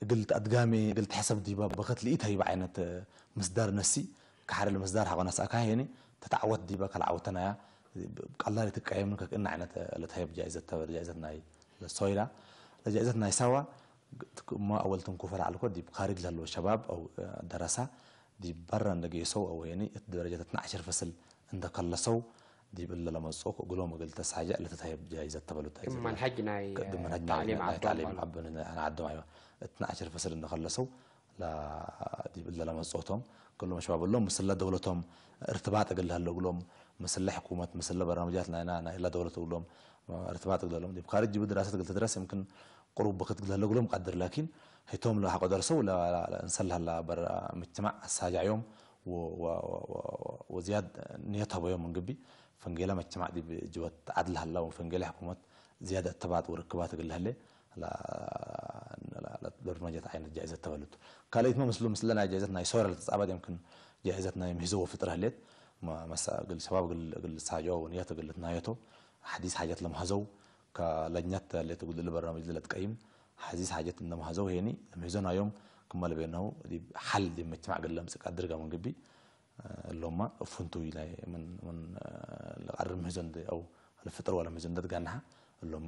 እግል ኣድጋሚ እግል ትሕሰብ ዲባ በኸት ልኢት ሀይብ ዓይነት ምስዳር ነሲ ከሓደ ለምስዳር ሓቆና ሰኣካ ሄኒ ተታዕወት ዲባ ካልዓወተናያ ቀላል ትቀየምን ከክእና ዓይነት ለተሀይብ ጃይዘት ተበር ጃይዘት ናይ ለሶይላ ለጃይዘት ናይ ሳዋ እሞ ኣወል ትንኩፈ ላዕልኮ ዲብ ካሪጅ ለህለወ ሸባብ ኣው ደረሳ ዲብ በረ እንደ ገይሰው ኣው የኒ እቲ ደረጃ ተትናዕሽር ፈስል እንደ ከለሰው ዲብ እለ ለመጽኦ ክእግሎም እግል ተሳጀዕ ለተተህብ ጃይዘት ተበሉት ጃይዘት መንሀጅ ናይ ቅድም መንሀጅ ናይ ታዕሊም ናይ ዓዶም ታዕሊም ማለት። ዓብ ንዓዶም ኣይዋ እትናዕሽር ፈስል እንደ ከለሰው ዲብ እለ ለመጽኦቶም ክሎም ሸባብ እሎም ምስለ ደውለቶም እርትባጥ እግል ለህለ እግሎም ምስለ ሕኩመት ምስለ በርናመጃት ናይና ናይ እለ ደውለት እግሎም እርትባጥ እግል ለሎም ዲብ ካሪጅ ዲብ ድራሰት እግል ትድረስ يمكن ቁሩብ ብክት እግል ለህለ እግሎም ቀድር ላኪን ህቶም ለሓቆ ደርሰው እንሰል ሀላ በር ምጅትማዕ ኣሳጃዮም ወዝያድ ንየት ሀበዮም እንግቢ ፈንጌለ መጅትማዕ ዲብ ጅወት ዓድል ሀላ ወፈንጌለ ሕኩመት ዝያድ እርትባጥ ወርክባት እግል ለህለ በርናመጃት ዓይነት ጃይዘት ተበሉት። ካልኢትመ ምስሉ ምስለ ናይ ጃይዘት ናይ ሶይራ ለተጻባድ يمكن ጃይዘት ናይ ምህዞ ወፍጥር ህሌት መሳ እግል ሸባብ እግል እግል ሳጆ ወንየት እግል ትናየቶ ሓዲስ ሓጀት ለምሃዘው ከለኛት ህሌት እግል እሊ በርናመጅ ለትቀይም ሓዲስ ሓጀት እንደምሃዘው ሄኒ ለምህዞ ናዮም ክመ ለቤነው ዲብ ሓል ዲብ መጅትማዕ እግል ለምጽእ ቀድር ገመ ግቢ እሎማ ፍንቱይ ናይ ምን ምን ለቃድር ምህዞ እንደ ኣው ለፍጥር ወለ ምህዞ እንደ ትጋንሓ እሎማ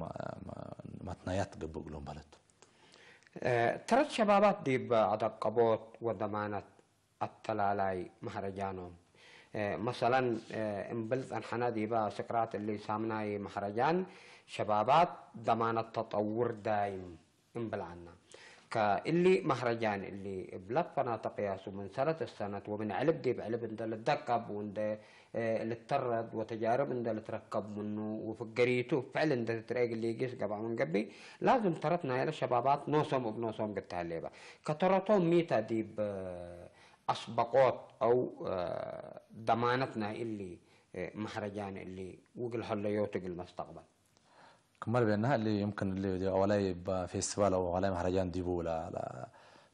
ማትናያት ገብእ እግሎም ባለቱ። ተረት ሸባባት ዲብ ኣዳቀቦት ወደማነት ኣተላላይ ማህረጃኖም መሰለን እምብል ጸንሐና ዲባ ስቅራት እሊ ሳምናይ ማሕረጃን ሸባባት ደማነት ተጠውር ዳይም እምብልዓና ከእሊ ማሕረጃን እሊ ብለት ፈናተ ቅያሱ ምን ሰነት ሰነት ወምን ዕልብ ዲብ ዕልብ እንደ ልደቀብ ወእንደ ልተረድ ወተጃርብ እንደ ልትረከብ ምኑ ወፍገሪቱ ፍዕል እንደ ትትረግ ሊጊስ ገባ ምን ገቢ ላዝም ተረት ናይለ ሸባባት ኖሶም እብ ኖሶም ግተህሌባ ከተረቶም ሚታ ዲብ ኣስበቆት አው ደማነት ናይ እሊ ማሕረጃን እሊ ውግል ሀለዮት እግል መስተቅበል። ክመር ቤና እሊ يمكن እሊ ዋላይ ፌስቲቫል አው ዋላይ ማሕረጃን ዲቡ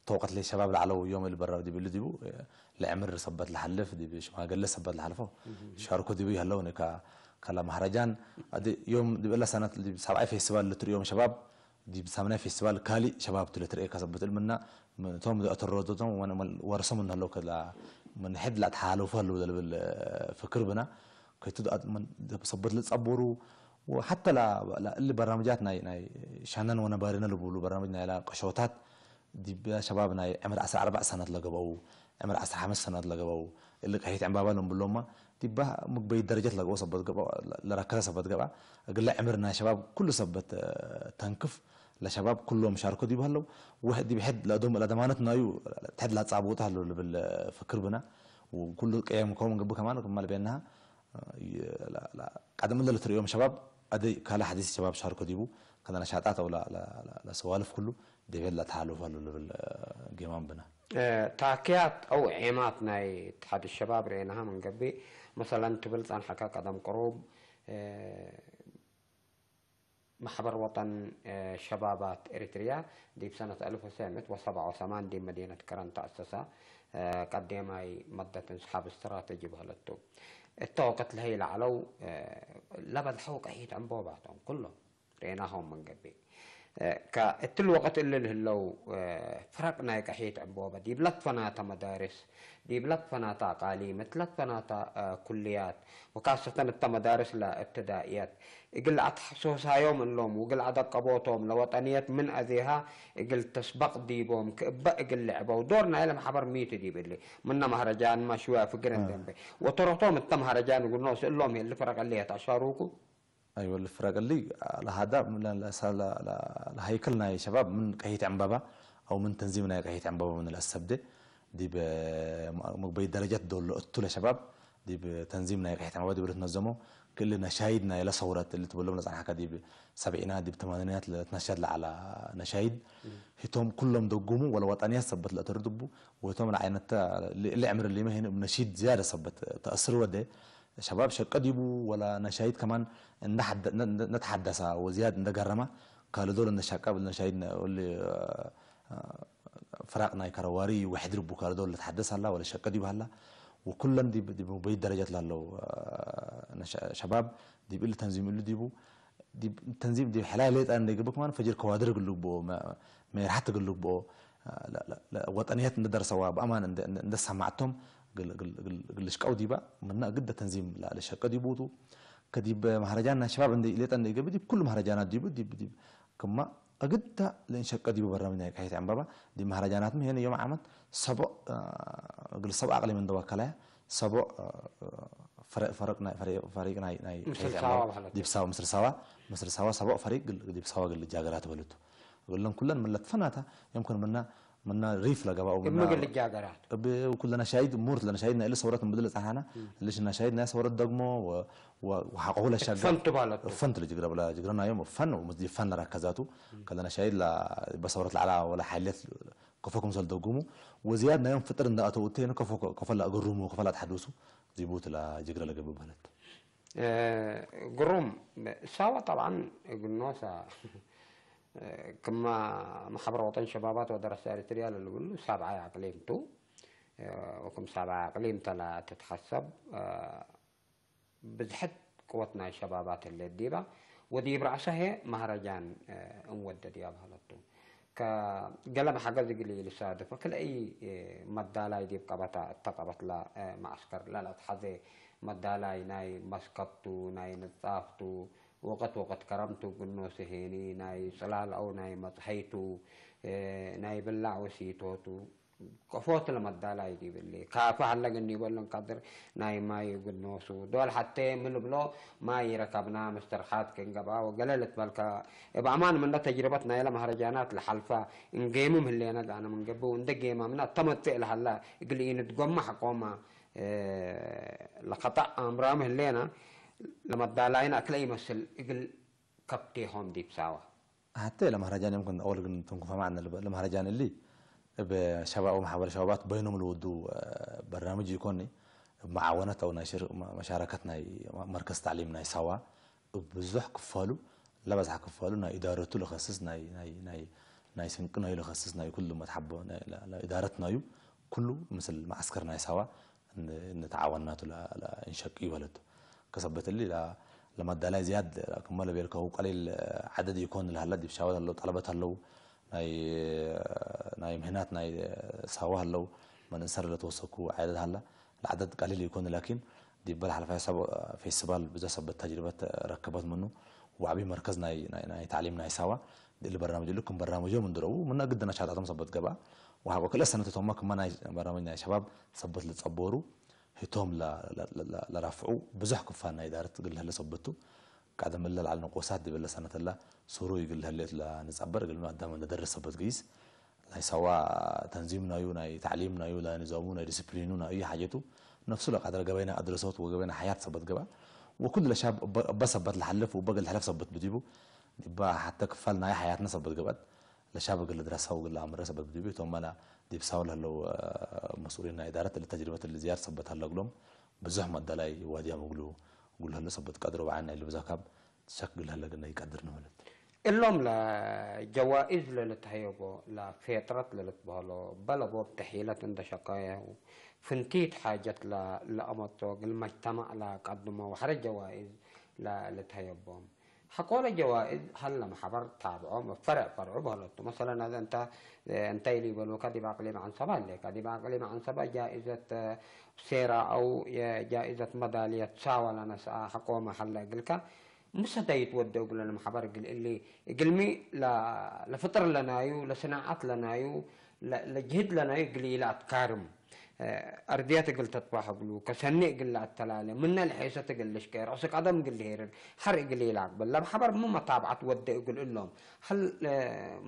ተወቀት ለይ ሸባብ ለዓለው ዮም ልበረር ዲብ እሊ ዲቡ ለዕምር ሰበት ለሓልፍ ዲብ ሽማገለ ሰበት ለሓልፎ ሻርኮ ዲቡ ይህለው ካ ከላ ማሕረጃን ዮም ዲብ እለ ሰነት ዲብ ሰብዓይ ፌስቲቫል ልትርእዮም ሸባብ ዲብ ሳምናይ ፌስቲቫል ካሊእ ሸባብ ትለ ትርእየ ከሰብት እልምና እቶም ዝኣተረዶቶም ወረሶም እንህለው ከላ ምን ሕድ ላተሓላለፉ ህለው ዘልብል ፍክር ብና ከይቱ ሰበት ልጸቡሩ ሓተ እሊ በራምጃት ናይ ሻነን ወነባሪነ ልብሉ በራምጅ ናይ ቀሾታት ዲብ ሸባብ ናይ ዕምር ዓሰርተ ኣርባዕተ ሰነት ለገበው ዕምር ዓሰርተ ሓሙሽተ ሰነት ለገበው እሊ ቀሒት ዕምባባ ለንብሎማ ዲባ ምግበይ ደረጀት ለገበው ሰበት ገባ ለረከሰ ሰበት ገባ እግለ ዕምር ናይ ሸባብ ኩሉ ሰበት ተንክፍ ለሸባብ ኩሎም ሻርኮ ዲብ ሀለው ዲብ ሕድ ለዶም ለደማነት ናዩ ሕድ ላጻብውጥ ሀለው ልብል ፍክር ብና ኩሉ ቀየም ከውም ግብ ከማን ክማል ቤናሃ ቀደም እለ ልትርእዮም ሸባብ ኣደይ ካለ ሓዲስ ሸባብ ሻርኮ ዲቡ ከለ ነሻጣት ኣው ለሰዋልፍ ኩሉ ዴቤል ለተሓልፍ ኣሉ ልብል ጌማን ብና። ታክያት ኣው ዔማት ናይ እትሓድ ሸባብ ርኤናሃ ምን ገቢ መሰለን ትብል ጸንሐካ ቀደም ቅሩብ ማሕበር ወጠን ሸባባት ኤሪትርያ ዲብ ሰነት አልፍ ወሰዕ ምእት ወሰብዓ ወሰማን ዲብ መዲነት ከረን ተአሰሳ ቀዴማይ መደት እንስሓብ ስትራተጂ በህለቱ። እተ ወቅት ለሀይ ለዐለው ለበዝሐው ቀሒት ዕንቦባቶም ኩሎም ርኤናሆም ምን ገቢ። ከእትል ወቅት እልል ህለው ፍረቅ ናይ ቀሒት ዕንቦበ ዲብ ለትፈናተ መዳርስ ዲብ ለትፈናተ አቃሊም እት ለትፈናተ ኩልያት ወካሰተን እተ መዳርስ ለእብትዳእየት እግል አትሐሶሳዮም እሎም ውግል አደቀቦቶም ለወጠንየት ምን አዜሃ እግል ተስበቅ ዲቦም ክእበ እግል ልዕበው ዶር ናይለ መሕበር ሚቱ ዲብ እሊ ምነ መህረጃን መሽወ ፍግር እንደንበ ወተረቶም እተ መህረጃን እግል ኖስ እሎም የሊ ፍረቅ እሊ የት አሻሩኩ أيوة الفرق اللي لهذا لهيكل ناي شباب من قحية عمبابة أو من تنظيم ناي قحية عمبابة من الأسبدة دي بمقبي درجات دول أتو لشباب دي بتنظيم ناي قحية عمبابة دي برت نظمو كل نشايد ناي لا صورة اللي تقول لهم لصنع حكا دي سبعينات دي بثمانينات لتنشد على نشايد هتهم كلهم دقومو ولا وطنية سبت لا تردبو وهتهم العينة اللي عمر اللي ما هنا بنشيد زيادة سبت تأثر وده شباب ሸቀ ዲቡ ወላ ነሻይት ከማን ነተሓደሳ ወዝያድ እንደገረማ ካልእ ዶል ነሻቃ ብል ነሻይት ፍራቅ ናይ ከረዋሪ ወሕድ ልቡ ካልእ ዶል ለተሓደስ ኣላ ወለ ሸቀ ዲቡ ሃላ ወኩለን ዲብ በይት ደረጃት ላለው ሸባብ ዲብ እል ተንዚም እሉ ዲቡ ተንዚም ዲብ ሕላይ ሌጣ እንደግብ ከማን ፈጅር ከዋድር ግልግብኦ ሜርሓት ግልግብኦ ወጠንየት እንደደርሰዋ ብኣማን እንደሰማዕቶም ግልሽቀው ዲባ ምና ግደ ተንዚም ለሸቀ ዲቡቱ ከዲብ ማህረጃን ናይ ሸባብ እንደ ሌጠ እንደ ገብ ዲብ ኩሉ ማህረጃናት ዲቡ ዲብ ዲብ ክማ እግዳ ለእንሸቀ ዲቡ በራሚ ናይ ቀሒት ዕንባባ ዲብ ማህረጃናት ምህን ዮም ዓመት ሰቦ ግል ሰብ ኣቅሊም እንደወከላያ ሰቦ ፈረቅ ናይ ፈሪቅ ናይ ናይ ዲብ ሳዋ ምስር ሳዋ ምስር ሳዋ ሰቦ ፈሪቅ ዲብ ሳዋ ግል ጃገራ ተበልቱ እለን ኩለን ምለት ፈናታ የምኩን ምና ምና ሪፍ ለገባኡ ምና እምግል ጃገራት እብ ኩለና ሻሂድ ሙርት ለና ሻሂድ ናይለ ሰውረት ምድል ጻሓና ልሽና ሻሂድ ናይ ሰውረት ደግሞ ወሓቆሁ ለሻገር ፈንቱ ባለቱ ፈንቱ ለጅግረ ብላ ጅግረና ዮም ፈን ወምስዲ ፈን ለራከዛቱ ከለና ሻሂድ በሰውረት ለዓላ ወላ ሓይለት ከፎኩም ሰል ደጉሙ ወዝያድ ናዮም ፍጥር እንዳኣተው እተይነ ከፎ ከፈላ እግሩሙ ከፈላ ተሓዱሱ ዚቡት ላ ጅግረ ለገብእ በለት ግሩም ሳዋ ጠብዓን እግኖሳ ክማ ማሕበር ወጠን ሸባባት ወደረሳ ኤሪትሪያ ለልብሉ ሳብዓይ ኣቅሊም ቱ ወክም ሳብዓይ ኣቅሊም ተላ ትትሐሰብ ብዝሐት ቅወት ናይ ሸባባት ህለ ዲባ ወዲብ ራእሰ ሄ ማህረጃን እንወደድ ያብሃለቱ ከገለ መሓገዝ እግል ኢልሳደፈ ክልአይ መዳላይ ዲብ ቀበታ እተ ቀበትላ መዓስከር ለለትሐዜ መዳላይ ናይ መስከብቱ ናይ ንጻፍቱ ወቀት ወቀት ከረምቱ ግኖ ስሄኒ ናይ ጽላል አው ናይ መጽሐይቱ ናይ ብላዕ ወሲቶቱ ከፎት ለመዳላይ ይብል ካፈ ሀለግን ይበሉን ቀድር ናይ ማይ ጉድኖሱ ዶል ሐቴ ምን ብሎ ማይ ይረከብና ምስትርሓት ክንገባ ወገለ ልትበልካ እብ አማን ምንደ ተጅርበት ናይለ መህረጃናት ለሐልፋ እንጌምም ህሌነ ጋነ ምንገብው እንደ ጌማ ምና ተመጥእ ለሀላ እግል ኢንትጎማ ሐቆማ ለኸጠዕ አምራም ህሌነ ለመዳላይን አክለ ይመስል እግል ከብቴሆም ዲብ ሳዋ። ሐቴ ለመህረጃን የምክን አወል ግን ትንኩፈ ማዕነ ልበ ለመህረጃን እሊ እብ ሸባብ ወመሓበር ሸባባት በይኖም ልውዱ በርናምጅ ይኮኒ እብ መዓወነት አው ናይ ሽር መሻረከት ናይ መርከዝ ታዕሊም ናይ ሳዋ እብ ብዙሕ ክፋሉ ለበዝሐ ክፋሉ ናይ ኢዳረቱ ለኸስስ ናይ ናይ ናይ ናይ ስንቂ ናዩ ለኸስስ ናይ ኩሉ መትሓቦ ናይ ኢዳረት ናዩ ኩሉ ምስል መዓስከር ናይ ሳዋ ንተዓወናቱ እንሸቂ ይበለቱ ከሰበትሊ ለመዳላይ ዝያድ ክመ ለቤልከው ቀሊል ዓደድ ይኮን ለሃላ ዲብ ሻወት ኣለዉ ጠለበት ኣለዉ ናይ ናይ ምህናት ናይ ሳዋ ኣለዉ መንእሰር ለተወሰኩ ዓደድ ሃላ ለዓደድ ቀሊል ይኮን ላኪን ዲበ ለሓለፋ ሰብ ፌስቲቫል ብዘ ሰበት ተጅርበት ረከበት ምኑ ወዓቢ መርከዝ ናይ ናይ ናይ ታዕሊም ናይ ሳዋ ድል በርናምጅ ሉ ክም በርናምጆም እንድረው ምና ግድና ሻታቶም ሰበት ገባ ወሃቆ ክለ ሰነተቶማ ክማ ናይ በርናምጅ ናይ ሸባብ ሰበት ልጸበሩ ህቶም ለራፍዑ ብዙሕ ክፋል ናይ ዳረት ግልህለ ሰበቱ ቀደም እለ ለዓል ንቆሳት ድበለ ሰነተላ ሱሩ ይግልህለ ለንጸበር ግልማ ኣዳም ለደረሰበት ግይስ ናይ ሳዋ ተንዚም ናዩ ናይ ታዕሊም ናዩ ለንዛሙ ናይ ዲስፕሊኑ ናዩ ሓጀቱ ነፍሱ ለቃደረ ገበይና ኣድረሰት ወገበይና ሓያት ሰበት ገባ ወኩል ለሻብ እበ ሰበት ለሓልፍ ወበገል ሕለፍ ሰበት ብዲቡ ዲባ ሓተ ክፋል ናይ ሓያትና ሰበት ገባት ለሻብ እግል ድረሳው እግል ኣምረ ሰበት ብዲቡ እቶም መላ ዲብ ሳው ለህለው መስኡሊን ናይ ኢዳረት ለተጅርበት ለዝያድ ሰበት ኣለግሎም ብዙሕ መዳላይ ዋድያም እግሉ እግሉ ህለ ሰበት ቀድሮ በዓል ናይ ልብዛ ካብ ሸክ ግል ህለ ግን ይቀድር ንመለት። እሎም ለጀዋኢዝ ለልትሀየቦ ለፌጥረት ለልትበህሎ በለቦብ ተሒለት እንደ ሸቀየው ፍንቲት ሓጀት ለአመጦ ግል መጅተማዕ ለቀድሞ ወሐረ ጀዋኢዝ ለልትሀየቦም ሐቆለ ጀዋእዝ ሀለ መሐበር ታብዖም ፈረዕ ፈርዑ በህለቱ። መሰለን አዘ እንተ እንተ ኢሊ ይበሉከ ዲብ አቅሊም ዐንሰባ ህሌከ። ዲብ አቅሊም ዐንሰባ ጃኢዘት ሴራ አው ጃኢዘት መዳልየት ሳዋ ለነስአ ሐቆመ ሀለ እግልከ። ምሰ ዳይት ወደ እግለ ለመሐበር እግል እሊ እግልሚ ለፍጥር ለናዩ ለስናዓት ለናዩ ለጅህድ ለናዩ እግል ኢለ አትካርም። አርድየት እግል ተትባህ እግሉ፣ ከሰኒ እግል ለአተላለ፣ ምነ ለሔሰት እግል ልሽቄ፣ ርዕስ ቀደም እግል ልሄርር፣ ሐር እግል ኢላቅብል፣ ለብሐበር ሚ መታብዐት ወዴ እግል እሎም፣ ሀል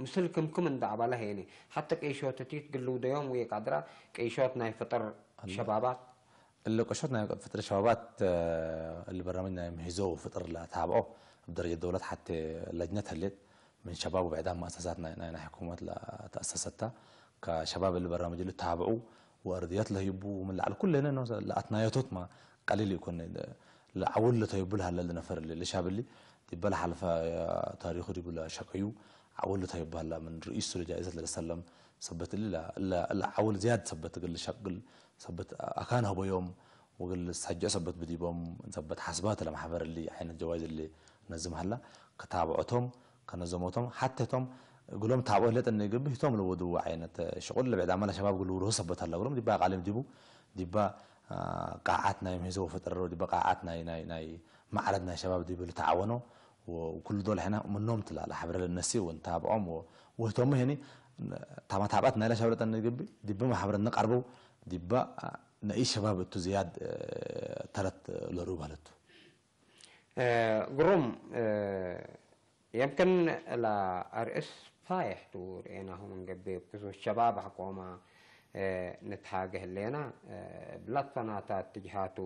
ምስል ክምክም እንደ አበለ ሄኒ፣ ሐቲ ቄሾትቲት እግል ልውደዮም ወኢቀድረ፣ ቄሾት ናይ ፍጥር ሸባባት። እለ ቄሾት ናይ ፍጥር ሸባባት እሊ በርናምጅ ናይ ምህዞ ፍጥር ለታብዖ፣ እብ ደረጀት ደውለት ሐቴ ለጅነት ህሌት፣ ምን ሸባብ ወብዕዳም መአሰሳት ናይ ናይ ሕኩመት ለተአሰሰታ፣ ከሸባብ እሊ በርናምጅ እሊ ታብዑ ወአርድያት ለህይቡ ወምን ለዐል ኩለነ ነው ለአትናየቶት ማ ቀሊል ይኮን ለዐውል ለተህይቡ ለሀለ ለነፈር እሊ ለሻብ እሊ ዲበ ለሐልፈ ታሪኹ ዲቡ ለሸቀዩ ዐውል ለተህይቡ ሀላ ምን ርኢሱ ለጃኢዘት ለለሰለም ሰበት እሊ ለዐውል ዝያድ ሰበት እግል ለሸቅል ሰበት አካን ሀበዮም ወግል ሳጅዕ ሰበት ብዲቦም ሰበት ሐስባት ለመሐበር እሊ ዓይነት ጀዋይዝ እሊ ነዝም ሀላ ከታብዖቶም ከነዘሞቶም ሐቴቶም እግሎም ታብዖ ህሌት እንግብ ህቶም ለወድዎ ዓይነት ሽቁል ለብዕዳማ ለሸባብ እግል ውርሆ ሰበት ሀላ እግሎም ዲባ አቃሊም ዲቡ ዲባ ቃዓት ናይ ምህዞ ፈጠረሮ ዲባ ቃዓት ናይ ናይ ናይ ማዕረድ ናይ ሸባብ ዲቡ ልተዓወኖ ወኩሉ ዶል ሕና ምኖም ትላ ለሐብረ ለነሲ ወንታብዖም ወህቶም ሄኒ ታማታብዓት ናይላ ሸባብ ለጠን ግቢ ዲባ መሐብረ ነቃርበው ዲባ ነኢ ሸባብ እቱ ዝያድ ተረት ለሩ ባለቱ። ግሩም የምክን ለአርእስ ፋይሕ ቱ ርኤናሁ ምን ገቤ ብክሱስ ሸባብ ሐቆማ ንትሃገ ህሌና ብላትፈናታት ትጅሃቱ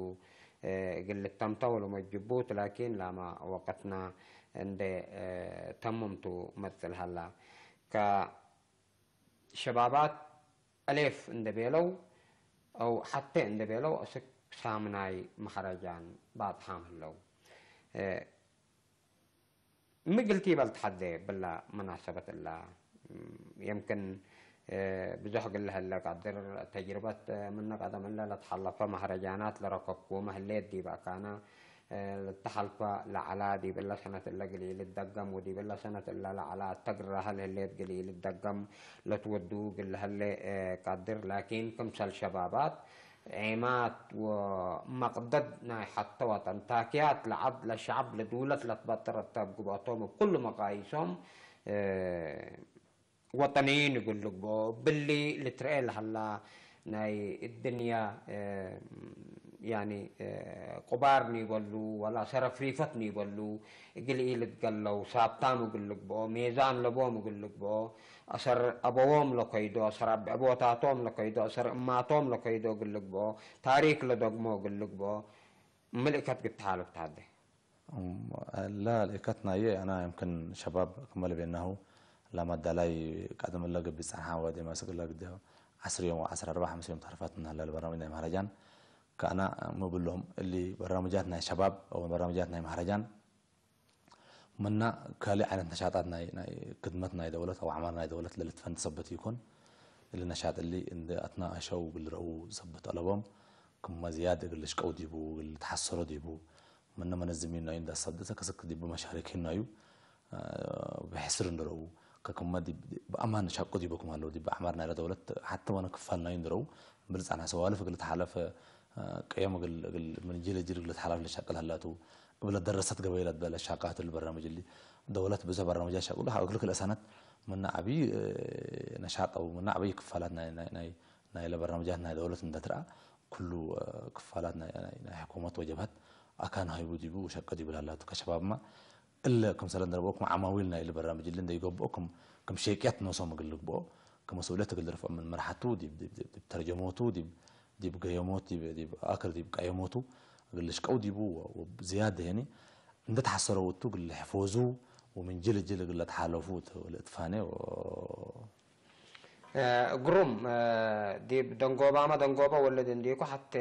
እግል ልተምተው ለመጅቡት ላኪን ላማ ወቀትና እንደ ተምምቱ መጽል ሀላ ከሸባባት አሌፍ እንደ ቤለው አው ሐቴ እንደ ቤለው እስክ ሳምናይ መሐረጃን ባጥሓም ህለው። ምግልቲ በልትሐዴ ብላ መናሰበት እላ የምክን ብዙሕ ግለ ህለ ቀድር ተጅርበት ምነ ቀደም እለ ለትሐለፈ መህረጃናት ለረከብኩመ ህሌት ዲብ አካና ልተሐልፈ ለዐላ ዲብለ ሰነት እለ ግልኢ ልደገም ወዲብለ ሰነት እለ ለዐላ እተ ግራሀ ለህሌት ግልኢ ልደገም ለትወዱ ግለ ህለ ቀድር ላኪን ክምሰል ሸባባት ዔማት ወመቅደድ ናይ ሐተ ወጠን ታክያት ለዐድ ለሸዐብ ለድውለት ለትበጥር እተ እብ ግብአቶም እብ ኩሉ መቃይሶም ወጠንይን ይግልግቦ። ብሊ ልትረኤ ለሃላ ናይ እድንያ ያኒ ቁባር ንይበሉ ወላ ሰረፍሪፈት ንይበሉ እግል ኢልትገለው ሳብታም እግል ልግብኦ ሜዛን ለቦም እግል ልግብኦ። ኣሰር ኣበዎም ለከይዶ ኣሰር ኣቦታቶም ለከይዶ ኣሰር እማቶም ለከይዶ እግል ልግብኦ። ታሪክ ለደግሞ እግል ልግብኦ። ምልእከት ግትሓልፍ ታደ لا لإكتنا يه أنا يمكن شباب كمل بينه لا ما دلاي قدم الله قبي صحا ودي ما سقلا قد عشر يوم وعشر أربعة خمس يوم تعرفات من هلا البرنامج ناي مهرجان كأنا مبلهم اللي برنامجات ناي شباب أو برنامجات ناي مهرجان منا كالي عين نشاطات ناي ناي خدمت ناي دولة أو عمل ناي دولة للتفند سبت يكون اللي نشاط اللي عند أثناء شو بالرؤو سبت ألبوم كم زيادة قلش قودي بو قل تحسرو دي بو መነ መነ ዝሚን ናዩ እንዳሳደሰ ከሰክ ዲብ መሻሪኪን ናዩ ብሕስር ንረኡ ከከመ ብኣማን ሻቆ ዲበኩም ኣለዉ ዲብ ኣዕማር ናይለ ደውለት ሓተ ወነ ክፋል ናዩ ንረኡ ብልጻና ሰዋልፍ እግል ተሓለፈ ቀየም እግል እግል ምን ጅለ ጅል እግል ተሓላፍ ለሻቅል ሃላቱ እብለ ደረሰት ገበይለት በለ ሻቃት ልበራመጅ እሊ ደውለት ብዘ በራመጃ ሻቅሉ እግል ክልእሳነት ምና ዓብይ ነሻጠው ምና ዓብይ ክፋላት ናይ ናይ ናይ ናይለ በራመጃት ናይ ደውለት እንደትረኣ ኩሉ ክፋላት ናይ ናይ ናይ ሕኩመት ወጀብሃት ኣካን ሃይቡ ዲቡ ሸቀ ዲቡ ላላቱ ከሸባብማ እለ ክምሰለ እንደረብኦ ክም ዓማዊል ናይ እሊ በራምጅ እሊ እንደይገብኦ ክም ክም ሸቅያት ነሶም እግል ልግብኦ ክመስኡለት እግል ድርፍዖ ምን መርሓቱ ዲብ ዲብ ዲብ ዲብ ተርጀሞቱ ዲብ ዲብ ገየሞት ዲብ ዲብ ኣክር ዲብ ቀየሞቱ እግል ልሽቀው ዲቡ ወ- ወ- ዝያድ ደሄኒ እንደ ተሓሰረው እቱ እግል ሕፎዙ ወምን ጅል ጅል እግል ለተሓለፉ እቱ ልእትፋኔ ወ- ግሩም ዲብ ደንጎባማ ደንጎባ ወለድ እንዲኩ ሓተ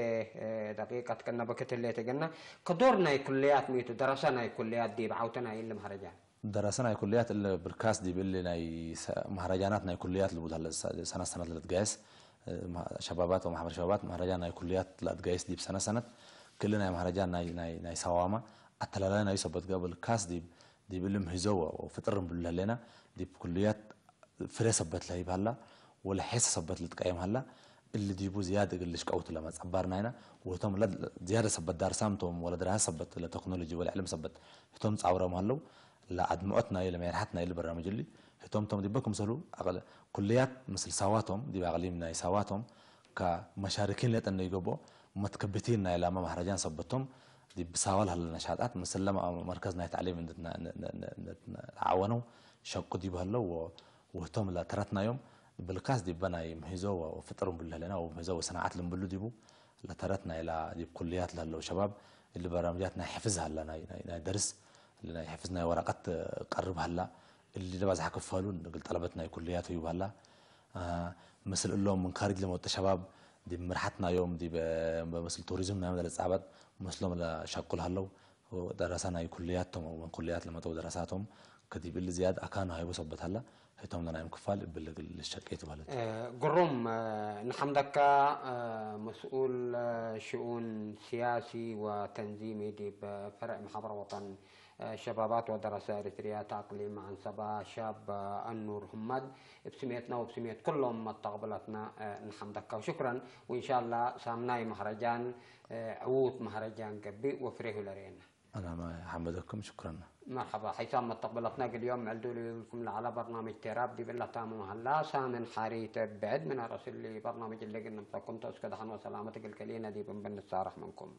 ደቂቀት ቅነ በክትሌት ግና ክዶር ናይ ኩልያት ሚቱ ደረሰ ናይ ኩልያት ዲብ ዓውተ ናይ እልም ሀረጃ ደረሰ ናይ ኩልያት እለ ብልካስ ዲብ እሊ ናይ ሰ- ማህረጃናት ናይ ኩልያት ልቡል ሃለ ሰ- ሰነት ሰነት ለትጋየስ ማ- ሸባባት ወማሕበር ሸባባት ማህረጃ ናይ ኩልያት ለትጋየስ ዲብ ሰነት ሰነት ክል ናይ ማህረጃ ናይ ናይ ናይ ሳዋማ ኣተላላይ ናይ ሰበት ገብልካስ ዲብ ዲብ እሊ ምህዞ ወ- ወፍጥር ንብሉ ለሌና ዲብ ኩልያት ፍሬ ሰበት ለሂብ ሃላ ወለ ሔሰ ሰበት ልትቀየም ሃላ እሊ ዲቡ ዝያድ እግል ልሽቀውት ለመጸባር ናይና ወቶም ለ ዝያደ ሰበት ዳርሳም ቶም ወለ ድራሃ ሰበት ለቴክኖሎጂ ወለ ዕልም ሰበት ህቶም ጻውረም ሃለው ለኣድምዖት ናይ ለመርሓት ናይ ልበራመጅ እሊ ህቶም ቶም ዲበ ክምሰሉ ኣቅለ ኩልያት ምስል ሳዋቶም ዲብ ኣቅሊም ናይ ሳዋቶም ከመሻርኪን ለጠነ ይገብኦ መትከብቲን ናይ ላማ ማህረጃን ሰበቶም ዲብ ሳዋል ሃለ ነሻጣት ምስለ መርከዝ ናይ ታዕሊም እንድትዓወነው ሸቁ ዲብ ሃለው ወህቶም ለተረትናዮም ብልካስ ዲበ ናይ ምህዞ ወፍጥር ንብሉ ህለና ወምህዞ ወሰናዓት ልንብሉ ዲቡ ለተረት ናይላ ዲብ ኩልያት ለህለው ሸባብ እሊ በራምጃት ናይ ሕፍዝ ሃላ ናይ ናይ- ናይ ደርስ እሊ ናይ ሕፍዝ ናይ ወረቀት ቀርብ ሃላ እሊ ለባዝሓ ክፋሉ ንግል ጠለበት ናይ ኩልያት እዩ ሃላ አ፣ ምስል እሎም እንካሪጅ ለመወጠ ሸባብ ዲብ ምርሓት ናዮም ዲብ በምስል ቱሪዝም ናዮም ለጻባት ምስሎም ለሻቁል ሃለው ደረሳ ናይ ኩልያቶም ምን ኩልያት ለመጠው ደረሳቶም ከዲብ እሊ ዝያድ ኣካን ሃይቡ ሰበት ሃላ ህቶም ለናዮም ክፋል እብል እግል ልሸቀይት ማለት እዩ። ግሩም ንሓምደካ መስኡል ሽኡን ሲያሲ ወተንዚሚ ዲብ ፈርዕ ማሕበር ወጠን ሸባባት ወደረሰ ኤሪትሪያ ተኣቅሊም ኣንሰባ ሻብ ኣኑር ሁማድ እብ ስሜትና ወብ ስሜት ኩሎም መተቅብለትና ንሓምደካ ሽክረን ወኢንሻላ ሳምናይ ማህረጃን ዕዉት ማህረጃን ገብእ ወፍሬሁ ለርእየና። أنا ما حمدكم شكرا. መርሐባ ሓይሳም መተቅብለትና እግል ዮም ዕልዱል ኢልኩም ለዐለ በርናምጅ ቴራብ ዲብ እለ ታምም ሀላ ሳምን ሓሪት ብዕድ ምን ኣረስሊ በርናምጅ እለ እግል ነምጸኩም ተ እስከ ደሐን ወሰላመት እግል ከሊእነ ዲብ እምብል ንሳረሕ ምንኩም።